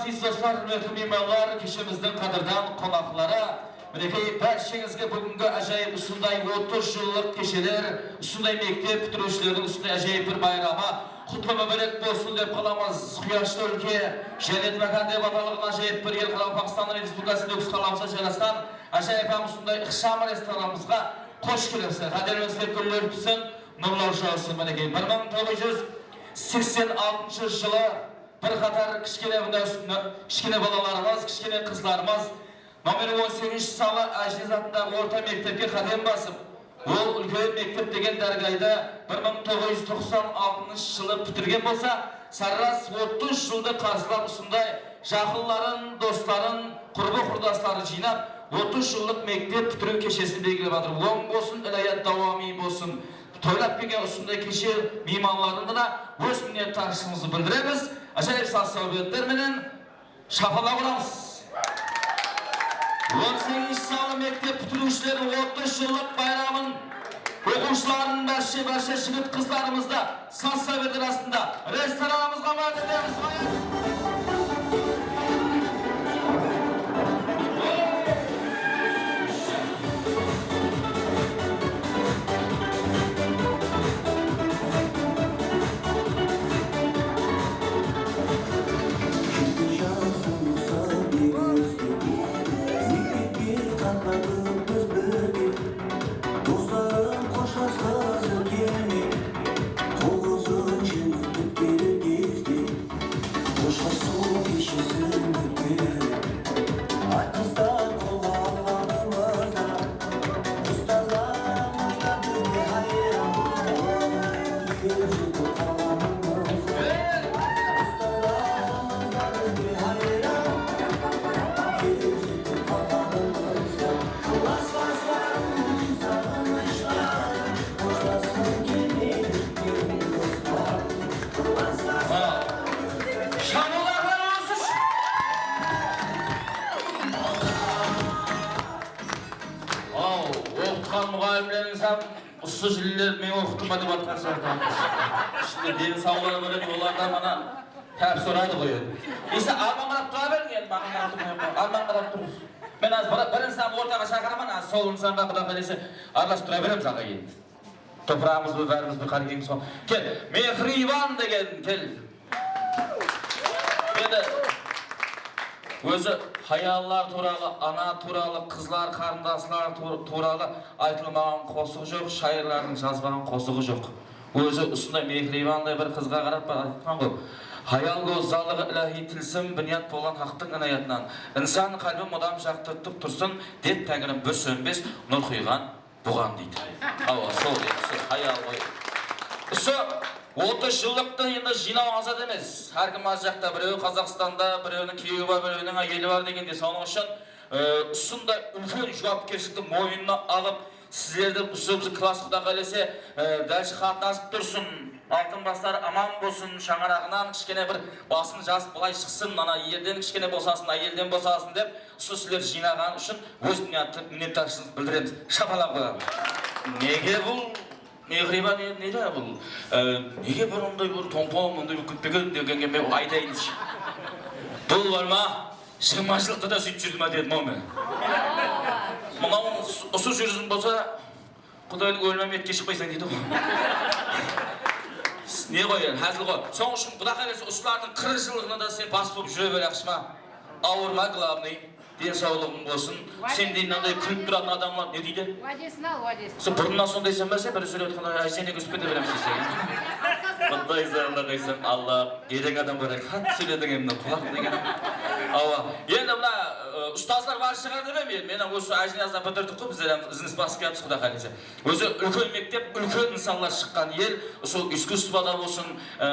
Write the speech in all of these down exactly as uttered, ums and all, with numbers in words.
Aziz doslar, húrmetli miymanlar, keshemizdiń qádirdan qonaqları, minekey, bársheńizge búgingi ájayıp usınday otız jıllıq kesheler, usınday mektep pitiriwshilerdiń usınday ájayıp bir bayramı qutlı múbárek bolsın dep qalamız. Quyashlı úlke, Jánet mákan dep atalıǵın ájayıp bir el, Qaraqalpaqstan Respublikasınıń Nókis qalasında jaylasqan ájayıp hám usınday ıqsham restoranımızǵa xosh kelipsiz. Qáderimizge gúller túsin, nurlar jawsın. Minekey, bir mıń toǵız júz seksen altınshı jılı bir qatar kishkene, mına, kishkene balalarımız, kishkene qızlarımız nomer on segizinshi sanlı Ájiniyaz atındaǵı orta mektepke qádem basıp, ol úlken mektep degen dárgaydı bir mıń toǵız júz toqsan altınshı jılı pitirgen bolsa, sarras otız jıldı qarsılap usınday jaqınların, dosların, qurbı-qurdasların jıynap, otız jıllıq mektep pitiriw keshesin belgilep atır. Oń bolsın, iláyat dawamıy bolsın. Toylap kelgen usınday keshe miymanlarına da óz minnetdarshılıǵımızdı bildiremiz. Ájayıp saz-sáwbetler menen shapalaq uramız. On segizinshi sanlı mektep pitiriwshileriniń otız jıllıq bayramın oqıwshıların, bárshe, bárshe jigit-qızlarımızdı saz-sáwbetler astında restoranımızǵa márhamat etemiz. Mektepke qatnadıq biz birge, doslarım xoshlasqısı kelmey, toǵızınshı mektep keler gezde. Xoshlasıw keshesin kútip, aytqıstan qolǵa alǵanımızda, ustazlar da bizge hayran. Kútip qalǵanımızda, ustazlar da bizge hayran. Kútip qalǵanımızda, klaslaslarım, saǵınıshlar, xoshlasqım kelmey ketken doslar. Shabıwlarlar bolsın! Aw, oqıtqan muǵallimlerińiz hám usı jiller men oqıttım ba dep atqan shıǵar. Ishinde deni sawları bar edi, olardan mana tap soradı ǵoy endi. Ese, alman qarap tura beriń endi, maǵan qarap turmay aq, alman qarap tur. Men házir bir, bir insandı ortaǵa shaqıraman, házir sol insanǵa Quday qálese aralasıp tura beremiz, aǵa, endi. Topıraǵımız bul, bárimiz bir, Qarekeńimiz ǵoy. Kel, Mehriban degen, kel. Endi ózi hayallar tuwralı, ana tuwralı, qızlar, qarındaslar tuw-, tuwralı aytılmaǵan qosıǵı joq, shayırlardıń jazbaǵan qosıǵı joq. Ózi usınday mehribanday bir qızǵa qarap bir aytqan ǵoy. Hayal gózzallıǵı iláhiy tilsim, biniyat bolǵan Haqtıń inayatınan. Insan qálbin mudam jaqtırtıp tursın, dep Táńirim bir sónbes nur quyǵan buǵan, deydi. Awa, sol, sol hayal ǵoy. Usı otız jıllıqtı endi jıynaw azat emes. Hár kim az jaqta, birewi Qazaqstanda, birewiniń kúyewi bar, birewiniń áyeli bar degende, sonıń ushın, e, usınday úlken juwapkershilikti moynına alıp, sizlerdi usı biz klass, Quday qálese, e, dálshe qatnasıp tursın. Altın basları aman bolsın, shańaraǵınan kishkene bir basın jazıp bılay shıqsın, ana, erden kishkene bosasın, áyelden bosasın dep, usı sizler jıynaǵanı ushın óz minnetdarshılıq bildiremiz. Shapalaq qoyamız. Nege bul Mehriban ne, nege bul, e, nege burınday bir tompon, mınday bir kútpegen degenge men aytayınshı. Bul bar ma, jigirma jıllıqta da sóytip júrdi ma dedim-aw men. Mınaw usı júrisiń bolsa, Qudaydıń ólmem etke shıqpaysań deydi ǵoy. Ne ǵoy, endi, házil ǵoy. Sonıń ushın Quday qálese usılardıń qırq jıllıǵına da sen bas bolıp júre ber, yaqshı ma? Awırma, glavnıy, densawlıǵıń bolsın. Sendey mınanday kúlip turatın adamlar ne deydi? Wádesin al, wádesin. Sen burınnan sondaysań ba sen, bir sóylep atqanda, ájene kúsip kete beremiz deseń. Qudaysań, Qudaysań, Alla. Gerek adam bar eken, qattı sóylediń endi, qulaq degen. Awa. Endi mına, ı, ustazlar bar shıǵar dep em, endi men usı Ájiniyazdan bitirdik ǵoy, bizler hám izimiz basıp kiyatırmız, Quday qálese. Ózi úlken mektep, úlken insanlar shıqqan el, usı iskusstvoda bolsın, ı,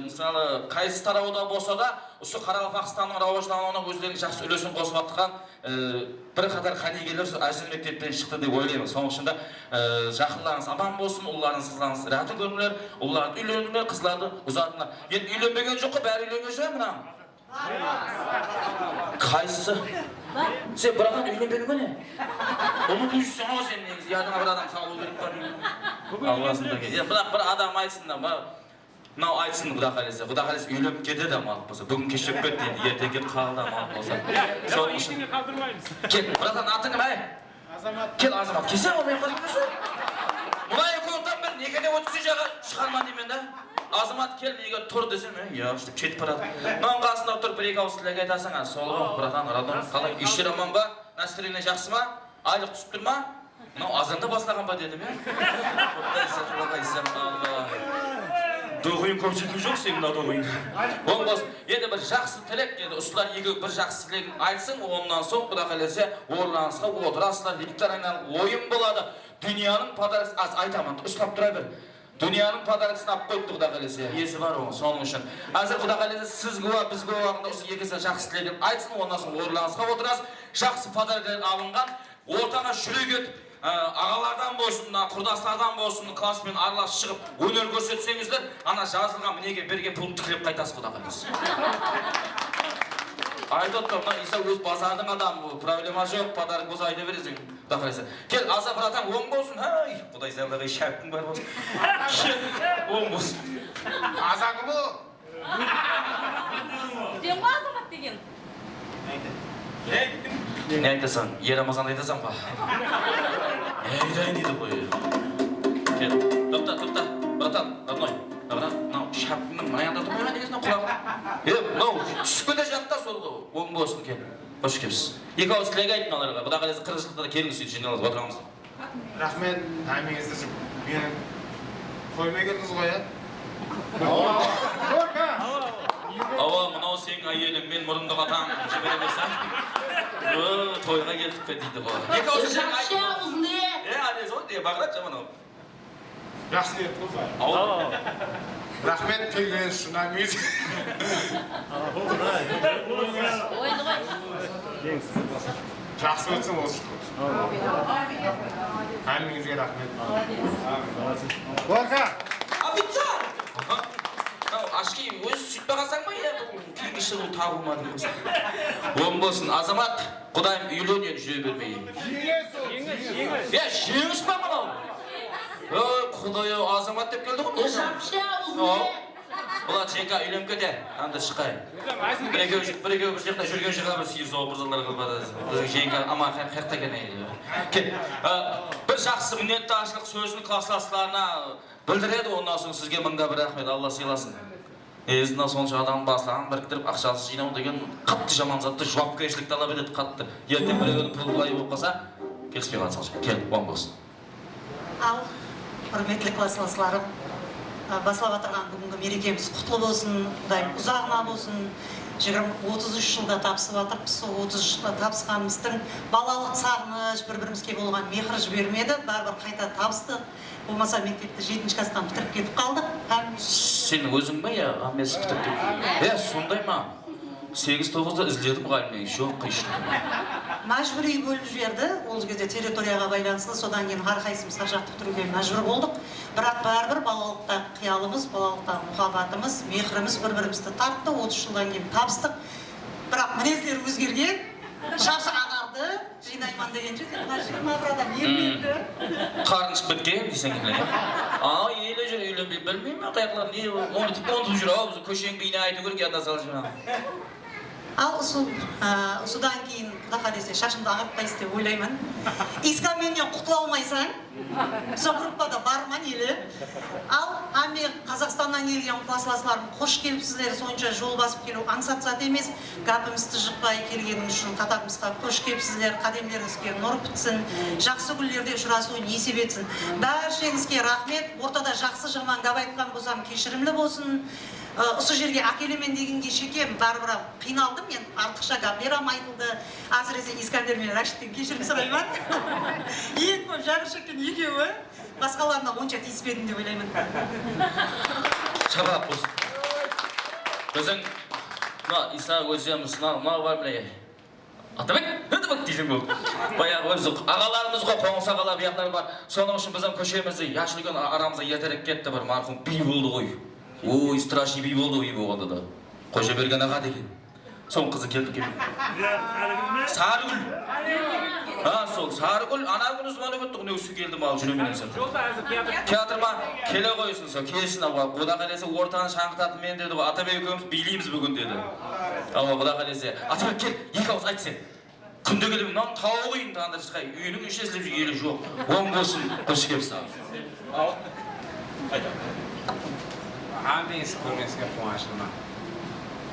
mısalı, qaysı tarawda bolsa da, usı Qaraqalpaqstannıń rawajlanıwına ózleriniń jaqsı úlesin qosıp atırǵan E, bir qatar qániygeler sol Ájiniyaz mektepten shıqtı dep oylayman. Sonıń ushın da, e, jaqınlarıńız aman bolsın, ullarıńız, qızlarıńız riyatı kórińler, ullardı úylenińler, qızlardı uzatıńlar. Endi úylenbegen joq ǵoy, bári úylengen shıǵar mına. Qaysısı? Sen bir adam úylenbediń be ne? Umıtıp júrseń-aw sen negizi, yadıńa bir adam salıw kerek pa deymen. Allasın da kel. Ya, biraq bir adam aytsın da, ba-, Mınaw aytsın, Quda qálese. Quda qálese úylenip ketedi, amanat bolsa. Búgin keshirip ketti, endi erteń ketip qaladı, amanat bolsa. Sonıń ushın. Ertenge qaldırmaymız. Kel, bratan, atıń kim, áy? Azamat. Kel, Azamat, kelseń, onday qasımda sóy. Mına ekewin tam bir nekeden ótkizsey jaǵa shıǵarman deymen da. Azamat, kel, mine tur desem, e, yaq, dep ketip baradı. Mınanıń qasında turıp bir-eki awız tilek aytasıń, a, sol ǵo, bratan, radon, qalay, ishler aman ba? Настроение jaqsı ma? Aylıq túsip tur ma? Mınaw azanda baslaǵan ba dedim, ya. Qudaysa, qudaysa, Allah. Doǵıyıń kórsetew joq sen mına doǵıyıń. Oń bolsın. Endi bir jaqsı tilek, endi usılar ekewi bir jaqsı tilegin aytsın, onnan soń, Quda qálese, orınlarıńızǵa otırasızlar, viktor aynalıp oyın boladı. Dúnyanıń podarkası, az aytaman, uslap tura ber. Dúnyanıń podarkasın alıp qoyıptı, Quda qálese. Iyesi bar oǵan, sonıń ushın. Házir, Quda qálese, siz gúwa, biz gúwa waqtında usı ekisi jaqsı tilegin aytsın, onnan soń orınlarıńızǵa otırasız. Jaqsı podarkalar alınǵan. Ortaǵa júrek etip, e, aǵalardan bolsın, mına, qurdaslardan bolsın, klass penen aralasıp shıǵıp, óner kórsetseńizler, ana jazılǵan minege bergen puldı tiklep qaytasız, Quda qálese. Aytıp otır, mına Isa óz bazardıń adamı, bul problema joq, podarok bolsa ayta bereseń, Quda qálese. Kel, Aza bratan, oń bolsın, háy, Quday saqlaǵay, shártiń bar bolsın. Kel, oń bolsın. Aza kim ol? Sen ǵoy Azamat degen. Ne aytasań? Er Ramazan aytasań ba? Ne aytayın deydi ǵoy. Kel, toqta, toqta, bratan, родной. Bratan, mınaw shapkıńnıń mına jaǵında turmay ǵan degensine qulaq. E, mınaw túsip kete jattı sol, oń bolsın, kel. Xosh kelipsiz. Eki awız tilek ayt mınalarǵa. Quda qálese qırıq jıllıqta da keliń, sóytip jıynalıp otırǵanbız. Raxmet, hámmeńizdi jı-, meni qoymay keldińiz ǵoy, ya? Awa, mınaw seniń áyeliń, men murındı qatań jiberemen, a? Ö, toyǵa keldik pe deydi ǵoy. Eki awız jaqsı, uzın, e. E, áne, sol, e, baǵrat jaman-aw. Jaqsı edi ǵoy. Awa. Raxmet kelgenińiz ushın, hámmeńizge. Oyındı qoy. Jaqsı ótsin, bolsın. Hámmeńizge raxmet. Gorka! Oficer! Mınaw ashki ózi súytip qalsań ba, ya, keyingi shıǵıw tabılmadı. Oń bolsın, Azamat, qudayım, úylen endi, júre bermey. Jeńilis, jeńilis. Ya, jeńilis pa mınaw? Oy, Quday-aw, Azamat dep keldi ǵoy. Jaqsı, uzın. Bular Jenka úylenip kete, anda shıqayın. Bir ekewi, bir ekewi bir jaqta júrgen jıǵa bir sıyır soǵıp bir zallar qılıp atır. Biziń Jenka aman qayaqta eken, áyli. Kel, a, bir jaqsı minnetdarshılıq sózin klasslaslarına bildiredi, onnan soń sizge mıńda bir raxmet, Alla sıylasın. Ezinden sonsha adam baslaǵan biriktirip aqshasız jıynaw degen qattı jaman zattı, juwapkershilik talap etedi qattı. Erteń birewdiń pulı bılay bolıp qalsa, kelispey qalsın. Kel, oń bolsın. Al, húrmetli klasslaslarım, ı, baslap atırǵan búgingi merekemiz qutlı bolsın, Qudayım uzaǵına bolsın. Jigirma, otız úsh jılda tabısıp atırmız, sol otız úsh jılda tabısqanımızdıń balalıq saǵınısh, bir-birimizge bolǵan mehir jibermedi, báribir qayta tabıstıq. Bolmasa mektepti jetinshi klasstan pitirip ketip qaldıq. Hám sen óziń be, ya, hámmesi pitirip ketken? Ya, sonday ma? Segiz-toǵızda izledim muǵallimnen, joq, qiyshiq. Májbúriy bólip jiberdi, ol gezde territoriyaǵa baylanıslı, sodan keyin hár qaysımız hár jaqta pitiriwge májbúr boldıq. Biraq báribir balalıqtaǵı qıyalımız, balalıqtaǵı muhabbatımız, mehirimiz bir-birimizdi tarttı, otız jıldan keyin tabıstıq. Biraq minezler ózgergen, shash aǵardı, jıynayman degenshe, sen mına jigirma bir adam emlendi. Qarnısh bitken deyseń, ya. Anaw ele júr, úylenbey, bilmeymen, qayaqlar, ne, unutıp, unutıp júr, aw, biz kósheniń biyine aytıw kerek, yadına salıp júr. Al, usı, a, usıdan keyin, Quda qálese, shashımdı aǵartpaysız dep oylayman. Iska mennen qutula almaysań. Sol gruppada barman ele. Al, hámme Qazaqstannan kelgen klaslaslarım, xosh kelipsizler, sonsha jol basıp keliw ańsat zat emes. Gápimizdi jıqpay kelgenińiz ushın qatarımızǵa xosh kelipsizler, qádemlerińizge nur pitsin. Jaqsı kúnlerde ushırasıw nesip etsin. Bársheńizge raxmet. Ortada jaqsı-jaman gáp aytqan bolsam, keshirimli bolsın. I, usı jerge ákelemen degenge shekem, báribir-aq qıynaldım men, artıqsha gápler hám aytıldı. Ásirese Iskander menen Rashidten keshirim sorayman. Eń kóp jábir shekken ekewi. Basqalarına onsha tiyispedim dep oylayman. Shabaq bolsın. Biziń mına Isa ózimiz, mına, mına bar mine. Atabek, Atabek deyseń ǵoy. Bayaǵı ózi aǵalarımız ǵoy, Qońsı aǵalar, buyaqlar bar. Sonıń ushın biziń kóshemizde yashil úlken aramızdan erterek ketti, bir marhum biy boldı ǵoy. Oy, страшный biy boldı, biy bolǵanda da. Xojabergen aǵa degen. Sonıń qızı keldi, keldi. Sarıgúl. Ha, sol Sarıgúl, ana kúni zvanok etti, ne usı keldi, mal júremen ensat. Teatr ma? Kele ǵoysın, sol kelsin, awa, Quda qálese, ortanı shańǵıtatın men dedi ǵoy, Atabek ekewimiz biyleymiz búgin dedi. Awa, Quda qálese. Atabek, kel, eki awız ayt sen. Kúnde kelip, mınaw tawıǵıyın tandır shıqay, úyiniń ishine islep júr eli joq. Oń bolsın, xosh kelipsiz. Hámmeńiz kórgeninizge quwanıshlıman.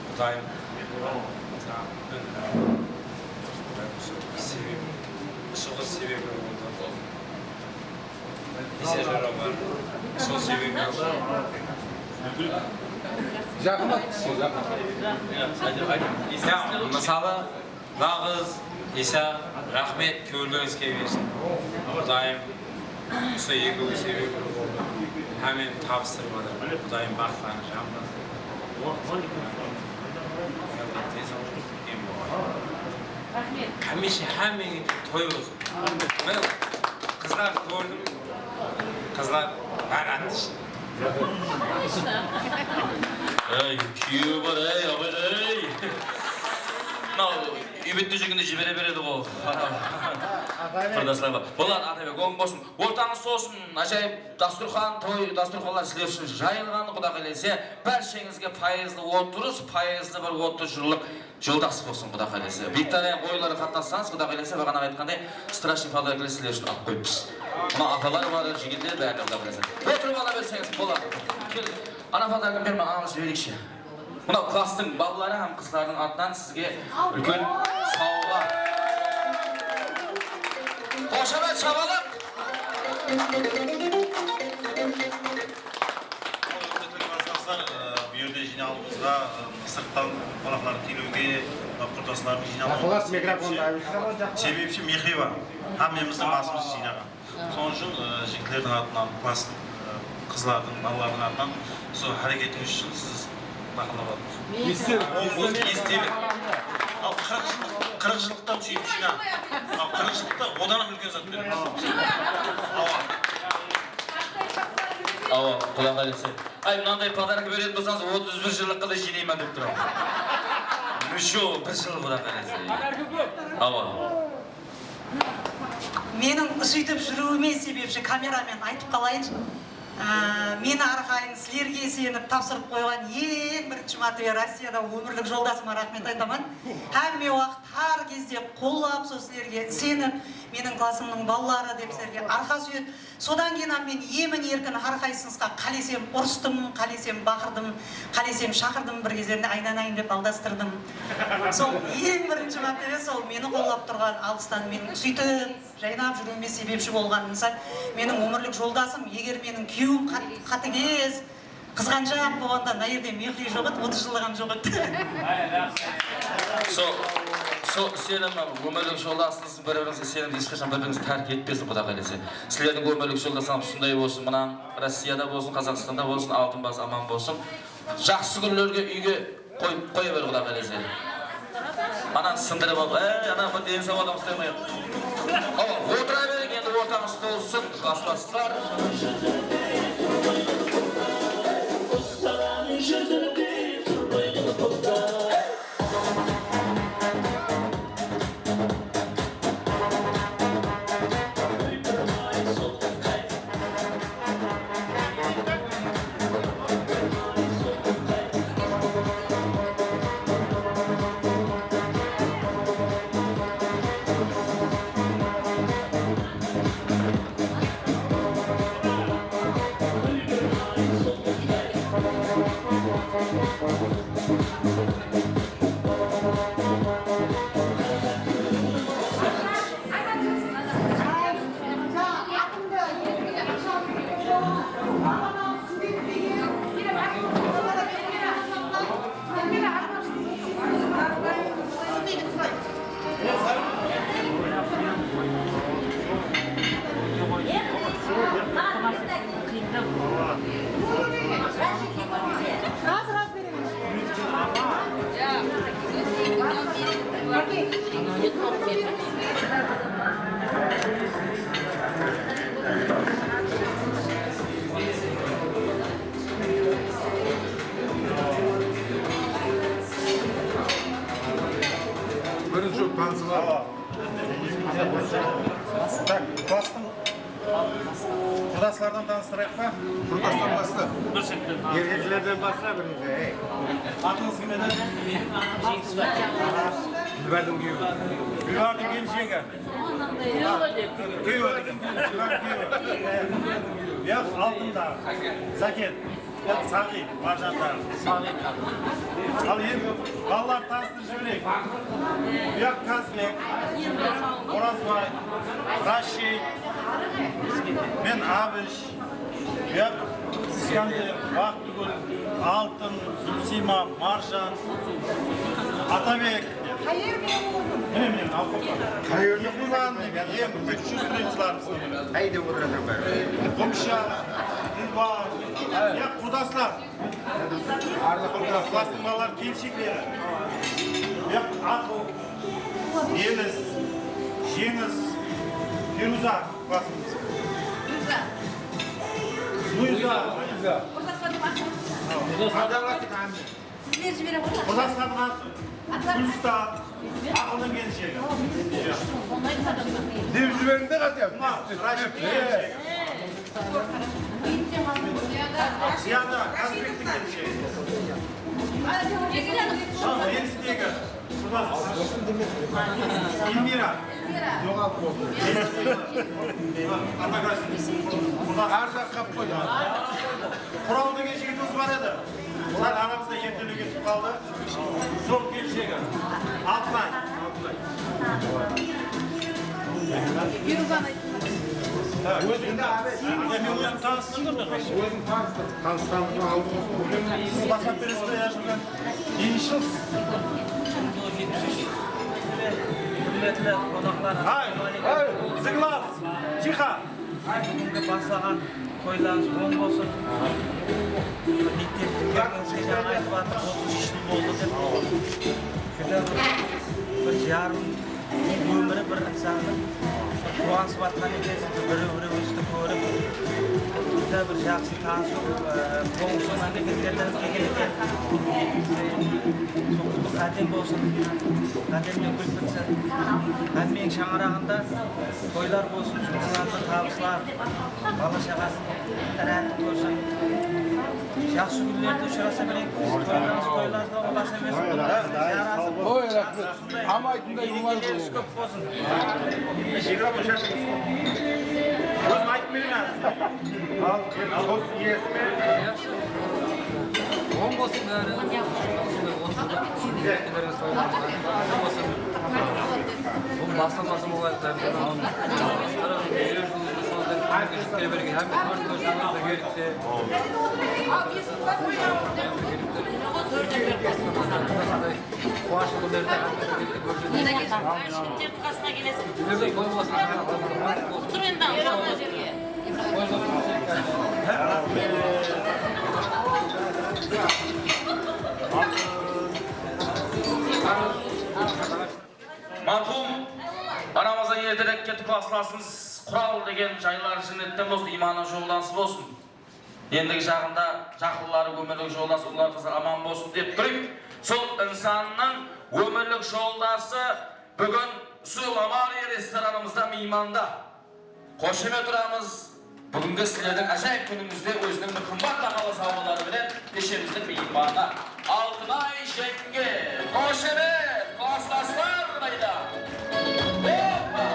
Qudayım, sebep, usı qız sebepli boldı. Ese jaraw bar. Sol sebepli. Jaqınlat, jaqınlat. Ya, mısalı, Naǵız, Isa, raxmet, kewillerińiz kebe bersin. Qudayım, usı ekewi sebepli bolıp, hámmeni tabıstırıp atır. Qudayım baxıtlarıńızdı jamlasın. Em bolar. Hámiyshe hámmeńe toy bolsın. Men qızlardı kórdim. Qızlar bár attı. Ey, kúyew bar, ey, abay, ey. Mınaw úy bette júrgende jibere beredi ǵo. Qırdaslar bar. Boladı, Atabek, oń bolsın. Ortańız tolsın, ájayıp dasturxan, toy dasturxanlar sizler ushın jayılǵan, Quda qálese. Bársheńizge payızlı otırıs, payızlı bir otız jıllıq joldas bolsın, Quda qálese. Viktoriya oyınları qatnassańız, Quda qálese, baǵana aytqanday, страшный podaroklar sizler ushın alıp qoyıppız. Mına atalar bar, jigitler, bárine, Quda qálese. Otırıp ala berseńiz boladı. Kel, ana podarokın berme, alıp jibereyikshi. Mına klasstıń balaları hám qızlardıń atınan sizge úlken sawǵa. Xoshamet, shapalaq! Húrmetli klassdaslar, e, bul jerde jıynalıwımızǵa, e, sırttan qonaqlar keliwge, e, qurdaslardıń jıynalıwına sebepshi, sebepshi Mehriba. Hámmemizdiń basımızdı jıynaǵan. Sonıń ushın, e, jigitlerdiń atınan, klass, e, qızlardıń, balalardıń atınan usı háreketińiz ushın siz maqtap atırmız. Estelik. Estelik. Al, qırıq jıllıq, qırıq jıllıqtan súyip jıyna. Al, qırıq jıllıqta odan hám úlken zat beremiz. Awa. Awa, Quda qálese. Ay, mınanday podarka beretin bolsańız, otız bir jıllıqqa da jıynayman dep turaman. Еще bir jıl, Quda qálese. Awa. Meniń súytip júriwime sebepshi kameramen aytıp qalayınshı. Á, meni arqayın sizlerge isenip tapsırıp qoyǵan eń birinshi mártebe Rossiyada ómirlik joldasıma raxmet aytaman. Hámme waqıt, hár gezde qollap, sol sizlerge isenip, meniń klassımnıń balaları dep sizlerge arqa súyedi. Sodan keyin hám men emin-erkin hár qaysıńızǵa qálesem urıstım, qálesem baqırdım, qálesem shaqırdım, bir gezlerinde aynanayın dep aldastırdım. Sol eń birinshi mártebe sol meni qollap turǵan, aldıstan meniń súytip jaynap júriwime sebepshi bolǵan insan meniń ómirlik joldasım. Eger meniń kúyewim qat-, qatıgez, qızǵanshaq bolǵanda, mına jerde Mehri joq edi, otız jıllıǵım joq edi. Sol, sol isenim, ómirlik joldasıńız Bir-birińizge isenimdi, hesh qashan bir-birińizdi tárk etpesin, Quda qálese. Sizlerdiń ómirlik joldasıńız usınday bolsın, mınań Rossiyada bolsın, Qazaqstanda bolsın, altın bası aman bolsın. Jaqsı kúnlerge úyge qoyıp qoya ber, Quda qálese. Ananı sındırıp alıp, ey, ana, bir deni saw adam uslay qoyayıq. Awa, otıra beriń, endi ortańız tolsın, klaslaslar. Tak, klastıń qurdaslardan tanıstırayıq pa? Qurdastan basla. Erkeklerden basla birinshi, ey. Atıńız kim edi? Gúlbardıń kúyewi. Gúlbardıń kelinshegi. Kúyewi. Gúlbardıń kúyewi. Yaq, aldında. Sáken. Yaq, Saǵıy, Marjandaǵı. Al endi balalardı tanıstırıp jibereyik. Buyaq Kazbek, Orazbay, Rashid, men Abish, buyaq Iskander, Baxtigúl, Altın, Zulsiyma, Marjan, Atabek. Mine, mine, al, qoppa. Qay jerde qurǵan? Eń kúshli qızlarımız. Qayda otırasań bári? Qumsha, Dilbar. Ya, qurdaslar. Arda qurdaslar. Klastıń balaları, kelinshekleri. Ya, Aqıl, Elis, Jeńis, Feruza klasımız. Luiza. Luiza. Qurdaslardıń atı. Sizler jibere qoyıń. Qurdaslardıń atı. Gúlistan, Aqıldıń kelinshegi. Dep jiberiń de, qáte. Mına, Rashidtiń kelinshegi. Ziyada, Kazbektiń kelinshegi. Al, Elistegi. Qurdas. Elmira. Qurdas. Arda qap qoy. Qural degen jigitimiz bar edi. Sál aramızda ertelep ketip qaldı. Sol kelshegi. Altınay. Altınay. Óziń tanıstırdım. Óziń tanıstır. Tanıstırıp aldıń. Siz baslap beresiz be, ya, júrgen? Neshінші jıl? Húrmetli qonaqlar, assalamu aleykum. Zıglas, Jiha. Búgingi baslaǵan toylarıńız oń bolsın. Mektep bitirgenińizge jańa aytıp atır, otız jıl boldı dep. Júdá bir, bir jarım ómiri bir insannıń quwanısıp atqan eken, birew-birewińizdi kórip, júdá bir jaqsı tanısıw, e, qońsı mámleketlerden kelgen eken. Sol qutlı qádem bolsın, qádemde gúl pitsin. Hámmeniń shańaraǵında toylar bolsın, jumıslarda tabıslar, bala-shaǵasın ráhátin kórsin. Jaqsı kúnlerde ushırasa bereyik. Toylarıńız toylardan qas emes. Jarasıp. Oy, raxmet. Tamaytınday umar bolsın. Ózim aytıp beremen. Al, al, iyesi me? Oń bolsın bári. Bul baslaması bolayıq. Júz jıldıǵın sonda kele bergen hámme tórt jıldıǵın birgelikte. Quwanıshlı kúnlerde hámme birgelikte kórsetik. Tur endi, mına jerge. Marhum anamızdan erterek ketip klaslasımız Qural degen jayları jennetten bolsın, iymanı joldası bolsın. Endigi jaǵında jaqınları, ómirlik joldası, ullar, qızlar aman bolsın dep turıp, sol insannıń ómirlik joldası búgin usı Lamariya restoranımızda miymanda. Xoshamet uramız. Búgingi sizlerdiń ájayıp kúnińizde óziniń bir qımbat bahalı sawǵaları menen keshemizdiń miymanı Altınay jeńge. Xoshamet, klaslaslar qayda? Hoppa!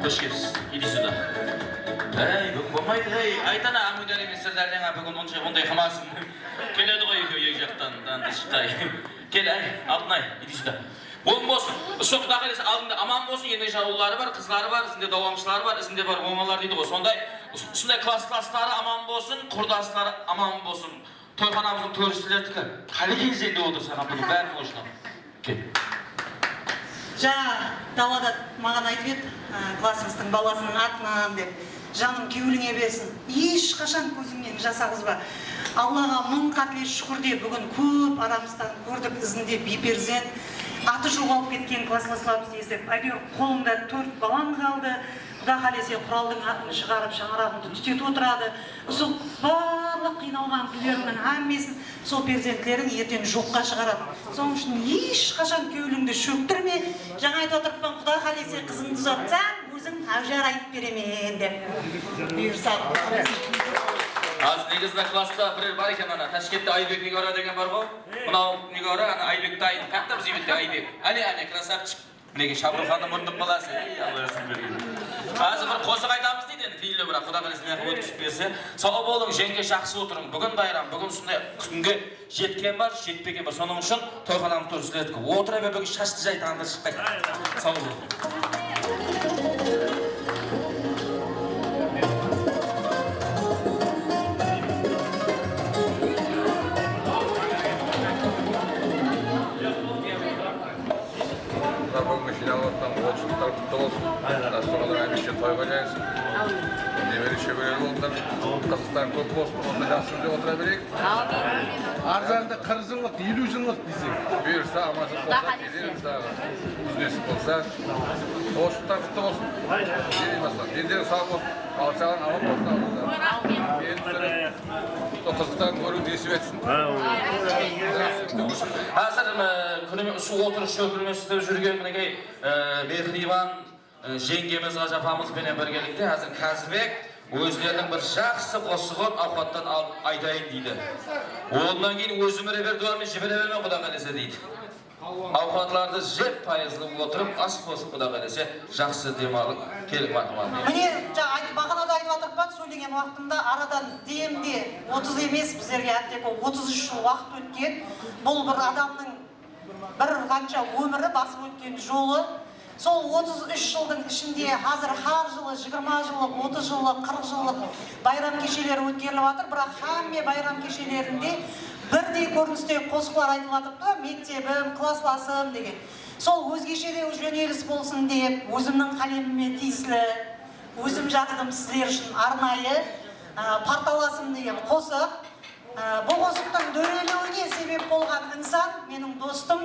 Xosh kelipsiz. Иди сюда. Ey, búgin bolmaydı, ey. Ayt ana, ámiwdar emes, Sirdaryańa búgin onsha onday qılmasın. Keledi ǵoy ekew eki jaqtan, dandı shıqqay. Kel, ey, Altınay, иди сюда. Oń bolsın. Usı quda qálese aldıńda aman bolsın, endi jawınları bar, qızları bar, izinde dawamshıları bar, izinde bar ońalar deydi ǵoy. Sonday Usınday klasslasları aman bolsın, qurdasları aman bolsın. Toyxanamızdıń tórisileriki qálegen jerde otırsa ham, bunıń bárin oshına. Kel. Jańa Dawlat maǵan aytıp edi, á, klassımızdıń balasınıń atınan dep, janıń kewlińe bersin. Hesh qashan kózińnen jas aǵızba. Allaǵa mıń qátle shúkir de, búgin kóp aramızdan kórdik izinde biyperzent, atı joǵalıp ketken klasslaslarımızdı izlep. Áytewir, qolıńda tórt balań qaldı. Quda qálese, quraldıń atın shıǵarıp, shańaraǵıńdı tútetip otıradı. Usı barlıq qıynalǵan kúnlerińniń hámmesin sol perzentleriń erteń joqqa shıǵaradı. Sonıń ushın hesh qashan kewlińdi shóktirme. Jańa aytıp atırıppan, quda qálese, qızıńdı uzatsań, óziń áwjar aytıp beremen dep. Buyırsa. Házir negizinde klassta bir bar eken, ana, Tashkentte Aybek Nigora degen bar ǵoy. Mınaw Nigora, ana, Aybek dayın. Qayaqta biz úyde Aybek? Áne, áne, krasavchik. Minekey, Shabrukxannıń murındıǵı balası. Ey, Alla rızıń bergin. Házir bir qosıq aytamız deydi endi, Tillo, biraq Quda qálese, mına jaqqa ótkizip berse. Saw bolıń, jeńge, jaqsı otırıń. Búgin bayram, búgin usınday kúnge jetken bar, jetpegen bar. Sonıń ushın toyxanamız tur, sizlerdiki. Otıra ber, búgin shashlı jay tanıtır shıqtı. Saw bolıń. Mına búgingi jıynalıp atırǵan otız jıllıqlar qutlı bolsın. Dasturxanlar hámiyshe toyǵa jayılsın. Nemere-shóbere bolsınlar. Qızıqtan kóp bolsın. Onda jaqsı kúnde otıra bereyik. Arzanda qırq jıllıq, eliw jıllıq deyseń. Buyırsa, amanshılıq bolsa, keleriz taǵı. Kúz nesip bolsa. Otız jıllıqlar qutlı bolsın. Jenderi saw bolsın. Alshaǵıń aman bolsın. Sol qızıqtan kóriw nesip etsin. Házir, e, kúnime usı otırıs shókirme islep júrgen, minekey, e, Mehriban, e, jeńgemiz, ájapamız benen birgelikte házir Kázibek ózleriniń bir jaqsı qosıǵın awqattan alıp aytayın deydi. Onnan keyin ózim repertuarmen jibere bermen, quda qálese, deydi. Awqatlardı jep, payızlı otırıp, as qosıp, quda qálese, jaqsı dem alıp, keliń, marhamat. Mine, jańa aytıp, baǵana da aytıp atırıppan, sóylegen waqtımda aradan demde otız emes, bizlerge hátteki otız úsh jıl waqıt ótken. Bul bir adamnıń bir qansha ómiri, basıp ótken jolı. Sol otız úsh jıldıń ishinde házir hár jılı jigirma jıllıq, otız jıllıq, qırq jıllıq bayram kesheleri ótkerilip atır, biraq hámme bayram keshelerinde birdey kórinistegi qosıqlar aytılıp atırıptı da, mektebim, klasslasım degen. Sol ózgeshe de jónelis bolsın dep, ózimniń qálemime tiyisli, ózim jazdım sizler ushın arnayı, a, Partalasım degen qosıq. Á, bul qosıqtıń dóreliwine sebep bolǵan insan meniń dostım,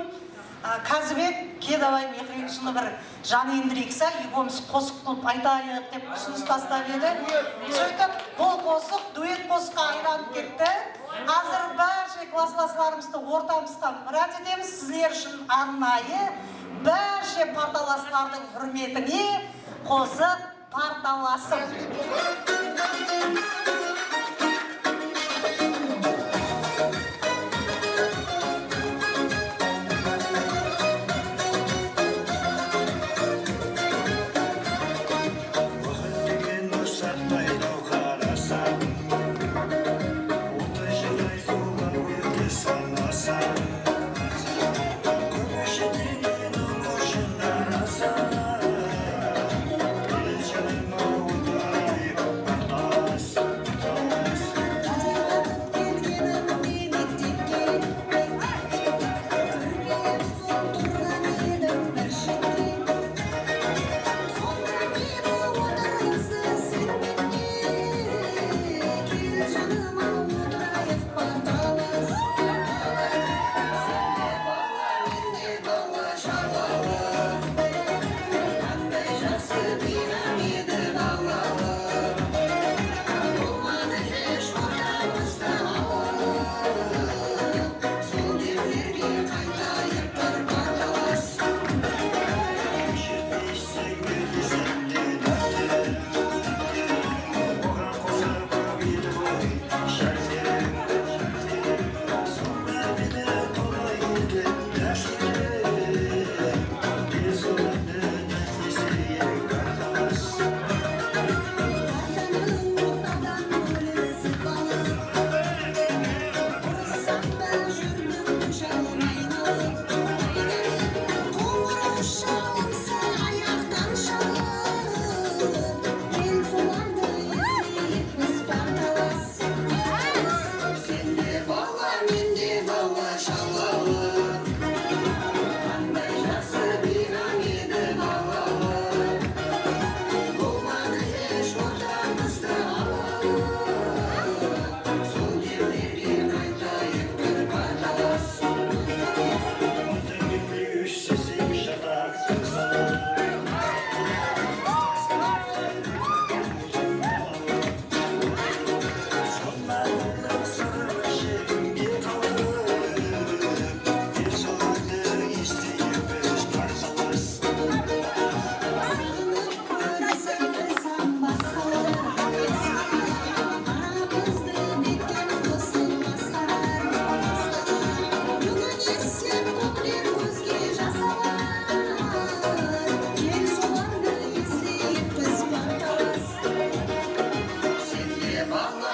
á, Kázibek Kedabay Mehri usını bir jan endireyik sa, ekewimiz qosıq qılıp aytayıq dep usınıs tastap edi. Sóytip, bul qosıq duet qosıqqa aylanıp ketti. Házir bárshe klasslaslarımızdı ortamızǵa mirát etemiz. Sizler ushın arnayı bárshe partalaslardıń húrmetine qosıq Partalasım.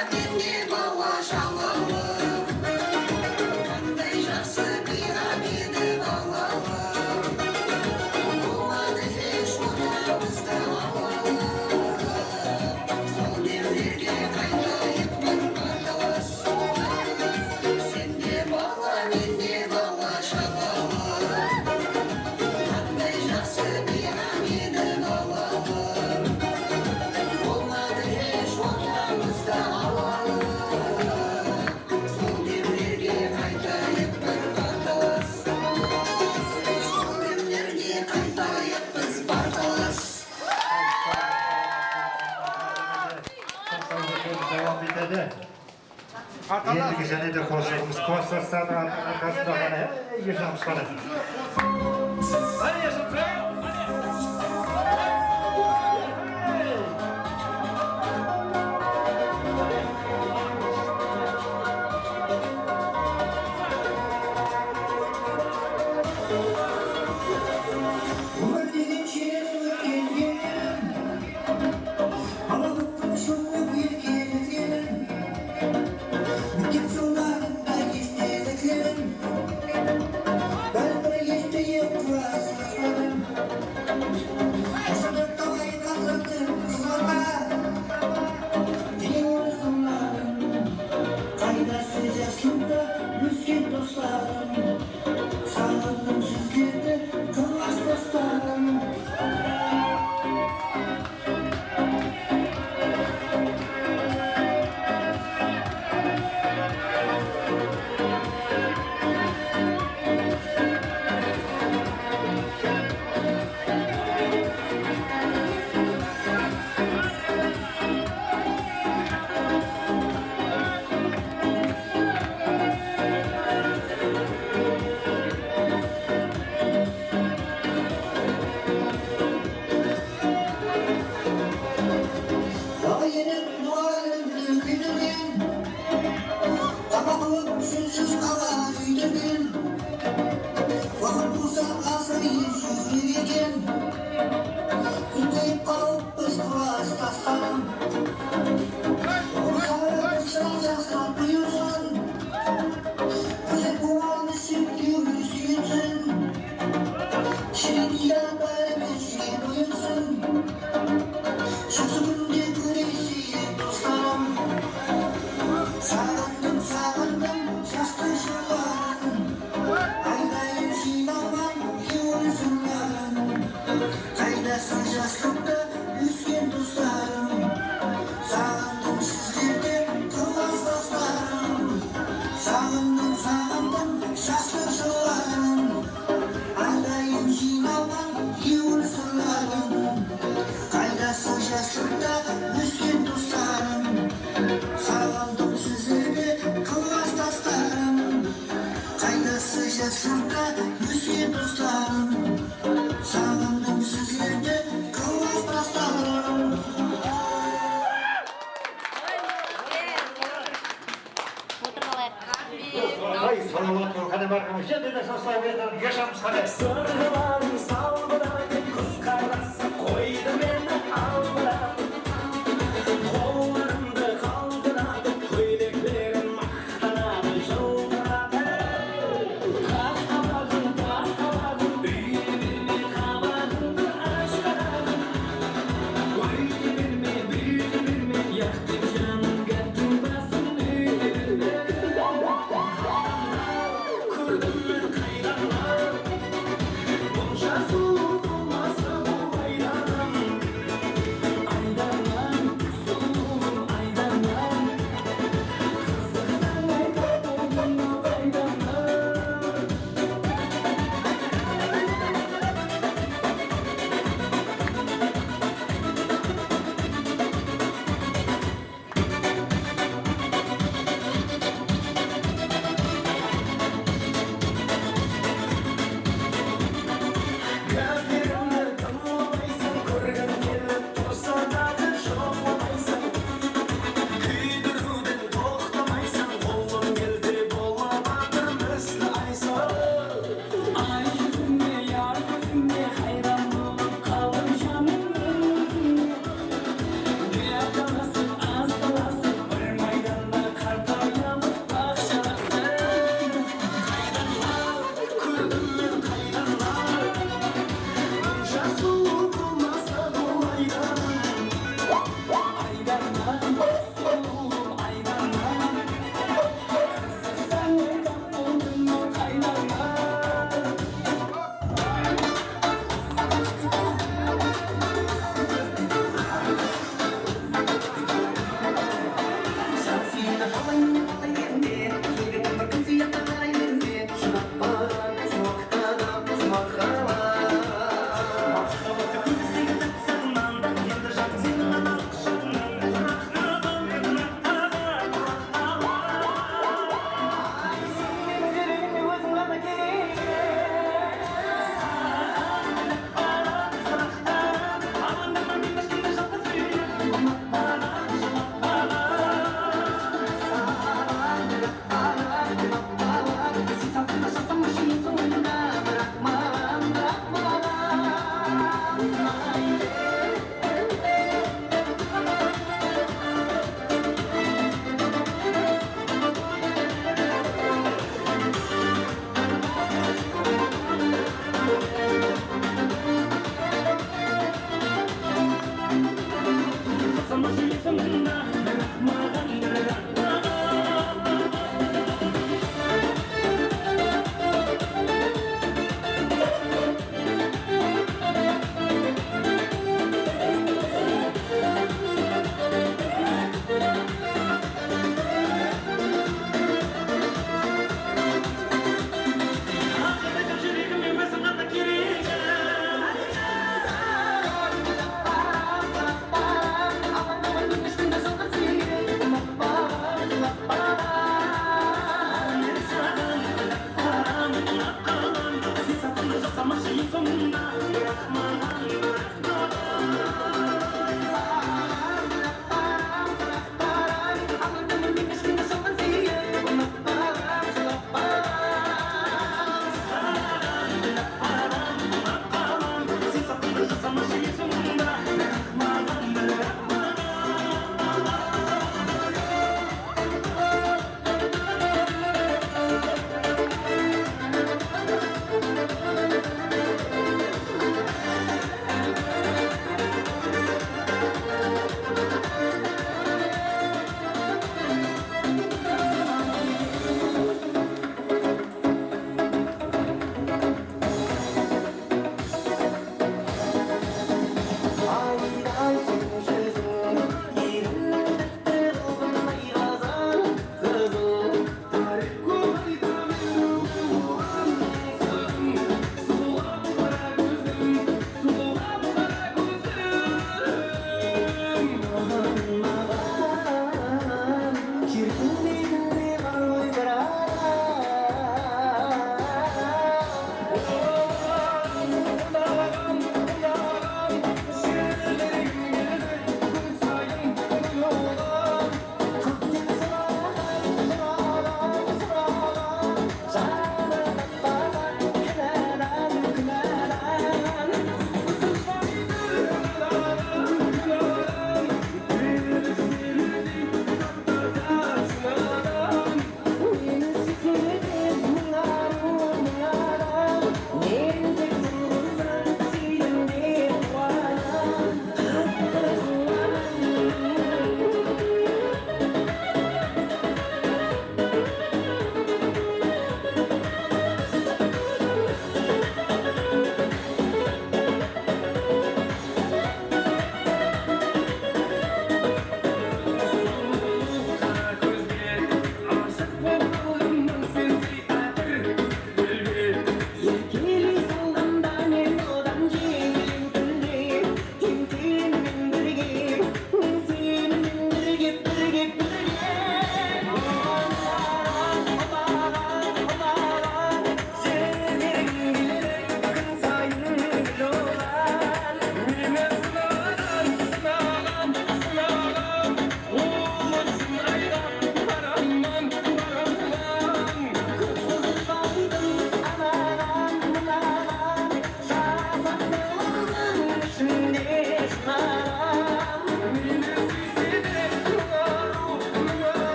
Mende bala shalalı, qanday jaqsı qıyǵan edi balalı. Bolmadı hesh ortamızda alalı. Sol dáwlerge qaytayıq bir batalas. Sen de bala, men de bala shalalı. Qanday jaqsı qıyǵan edi balalı. Bolmadı hesh ortamızda alalı. Sol dáwlerge qaytayıq bir batalas. Sol dáwlerge qaytayıq biz batalas. Dawam etedi. Endigi jáne de qosıǵımız klasstaslardıń ar-, arqasında ǵana, ey, esham qısqada. Ómir degen sherek ótkende, balalıqtıń shuwıq erkeligin, mektep jıllarında esteliklerin, bári bir esteyik klastaslarım. Jashada talay qadırdı qızlarǵa, degen orısımlarım. Qaydası jaslıqta ósken doslarım? Saǵındım sizlerdi, qıllas doslarım. Dala ene muǵallimdi kúydirgen, qaba qılıp júnsiz qaba úydirgen. Waqıt bolsa asırayın júrek eken, úlkeyip qalıppız klastaslarım. Ulıwma bir shırań jaslar buyırsın, ózek quwanısh, sheklewler súyinsin. Shirin yıyalar báribir júrek oyınsın. Jaqsı kúnde kóreseyik, doslarım. Saǵındım, saǵındım jastıq jılların. Aydayın jıynalǵan kewil sırların. Qaydasıń jaslıqta ósken doslarım? Saǵındım sizlerdi, qıllas doslarım. Saǵındım, saǵındım jastıq jılların. Aydayın jıynalǵan kewil sırların. Qaydası jaslıqta ósken doslarım? Saǵındım sizlerdi, qıllas doslarım. Qaydası jaslıqta ósken doslarım? Saǵındım sizlerdi, qıllas doslarım. Otırıp alayıq. Ay, salawat bol, qáne, márhamat. Jáne de sazlap bersin, yashańız, qáne. Sırlarıń salbıratıp, qız qarası qoydı meni albıratıp. Qollarımdı qaltıratıp, kóyleklerim maqtanadı, jıltıratıp. Qas qabaǵıń, tas qabaǵıń, úye berme qabaǵıńdı, ash qaraǵım. Óyte berme, búyte berme, yaq dep janıń gáttiń basın úyte berme. Kórdim men qaydamlar, bul jasıl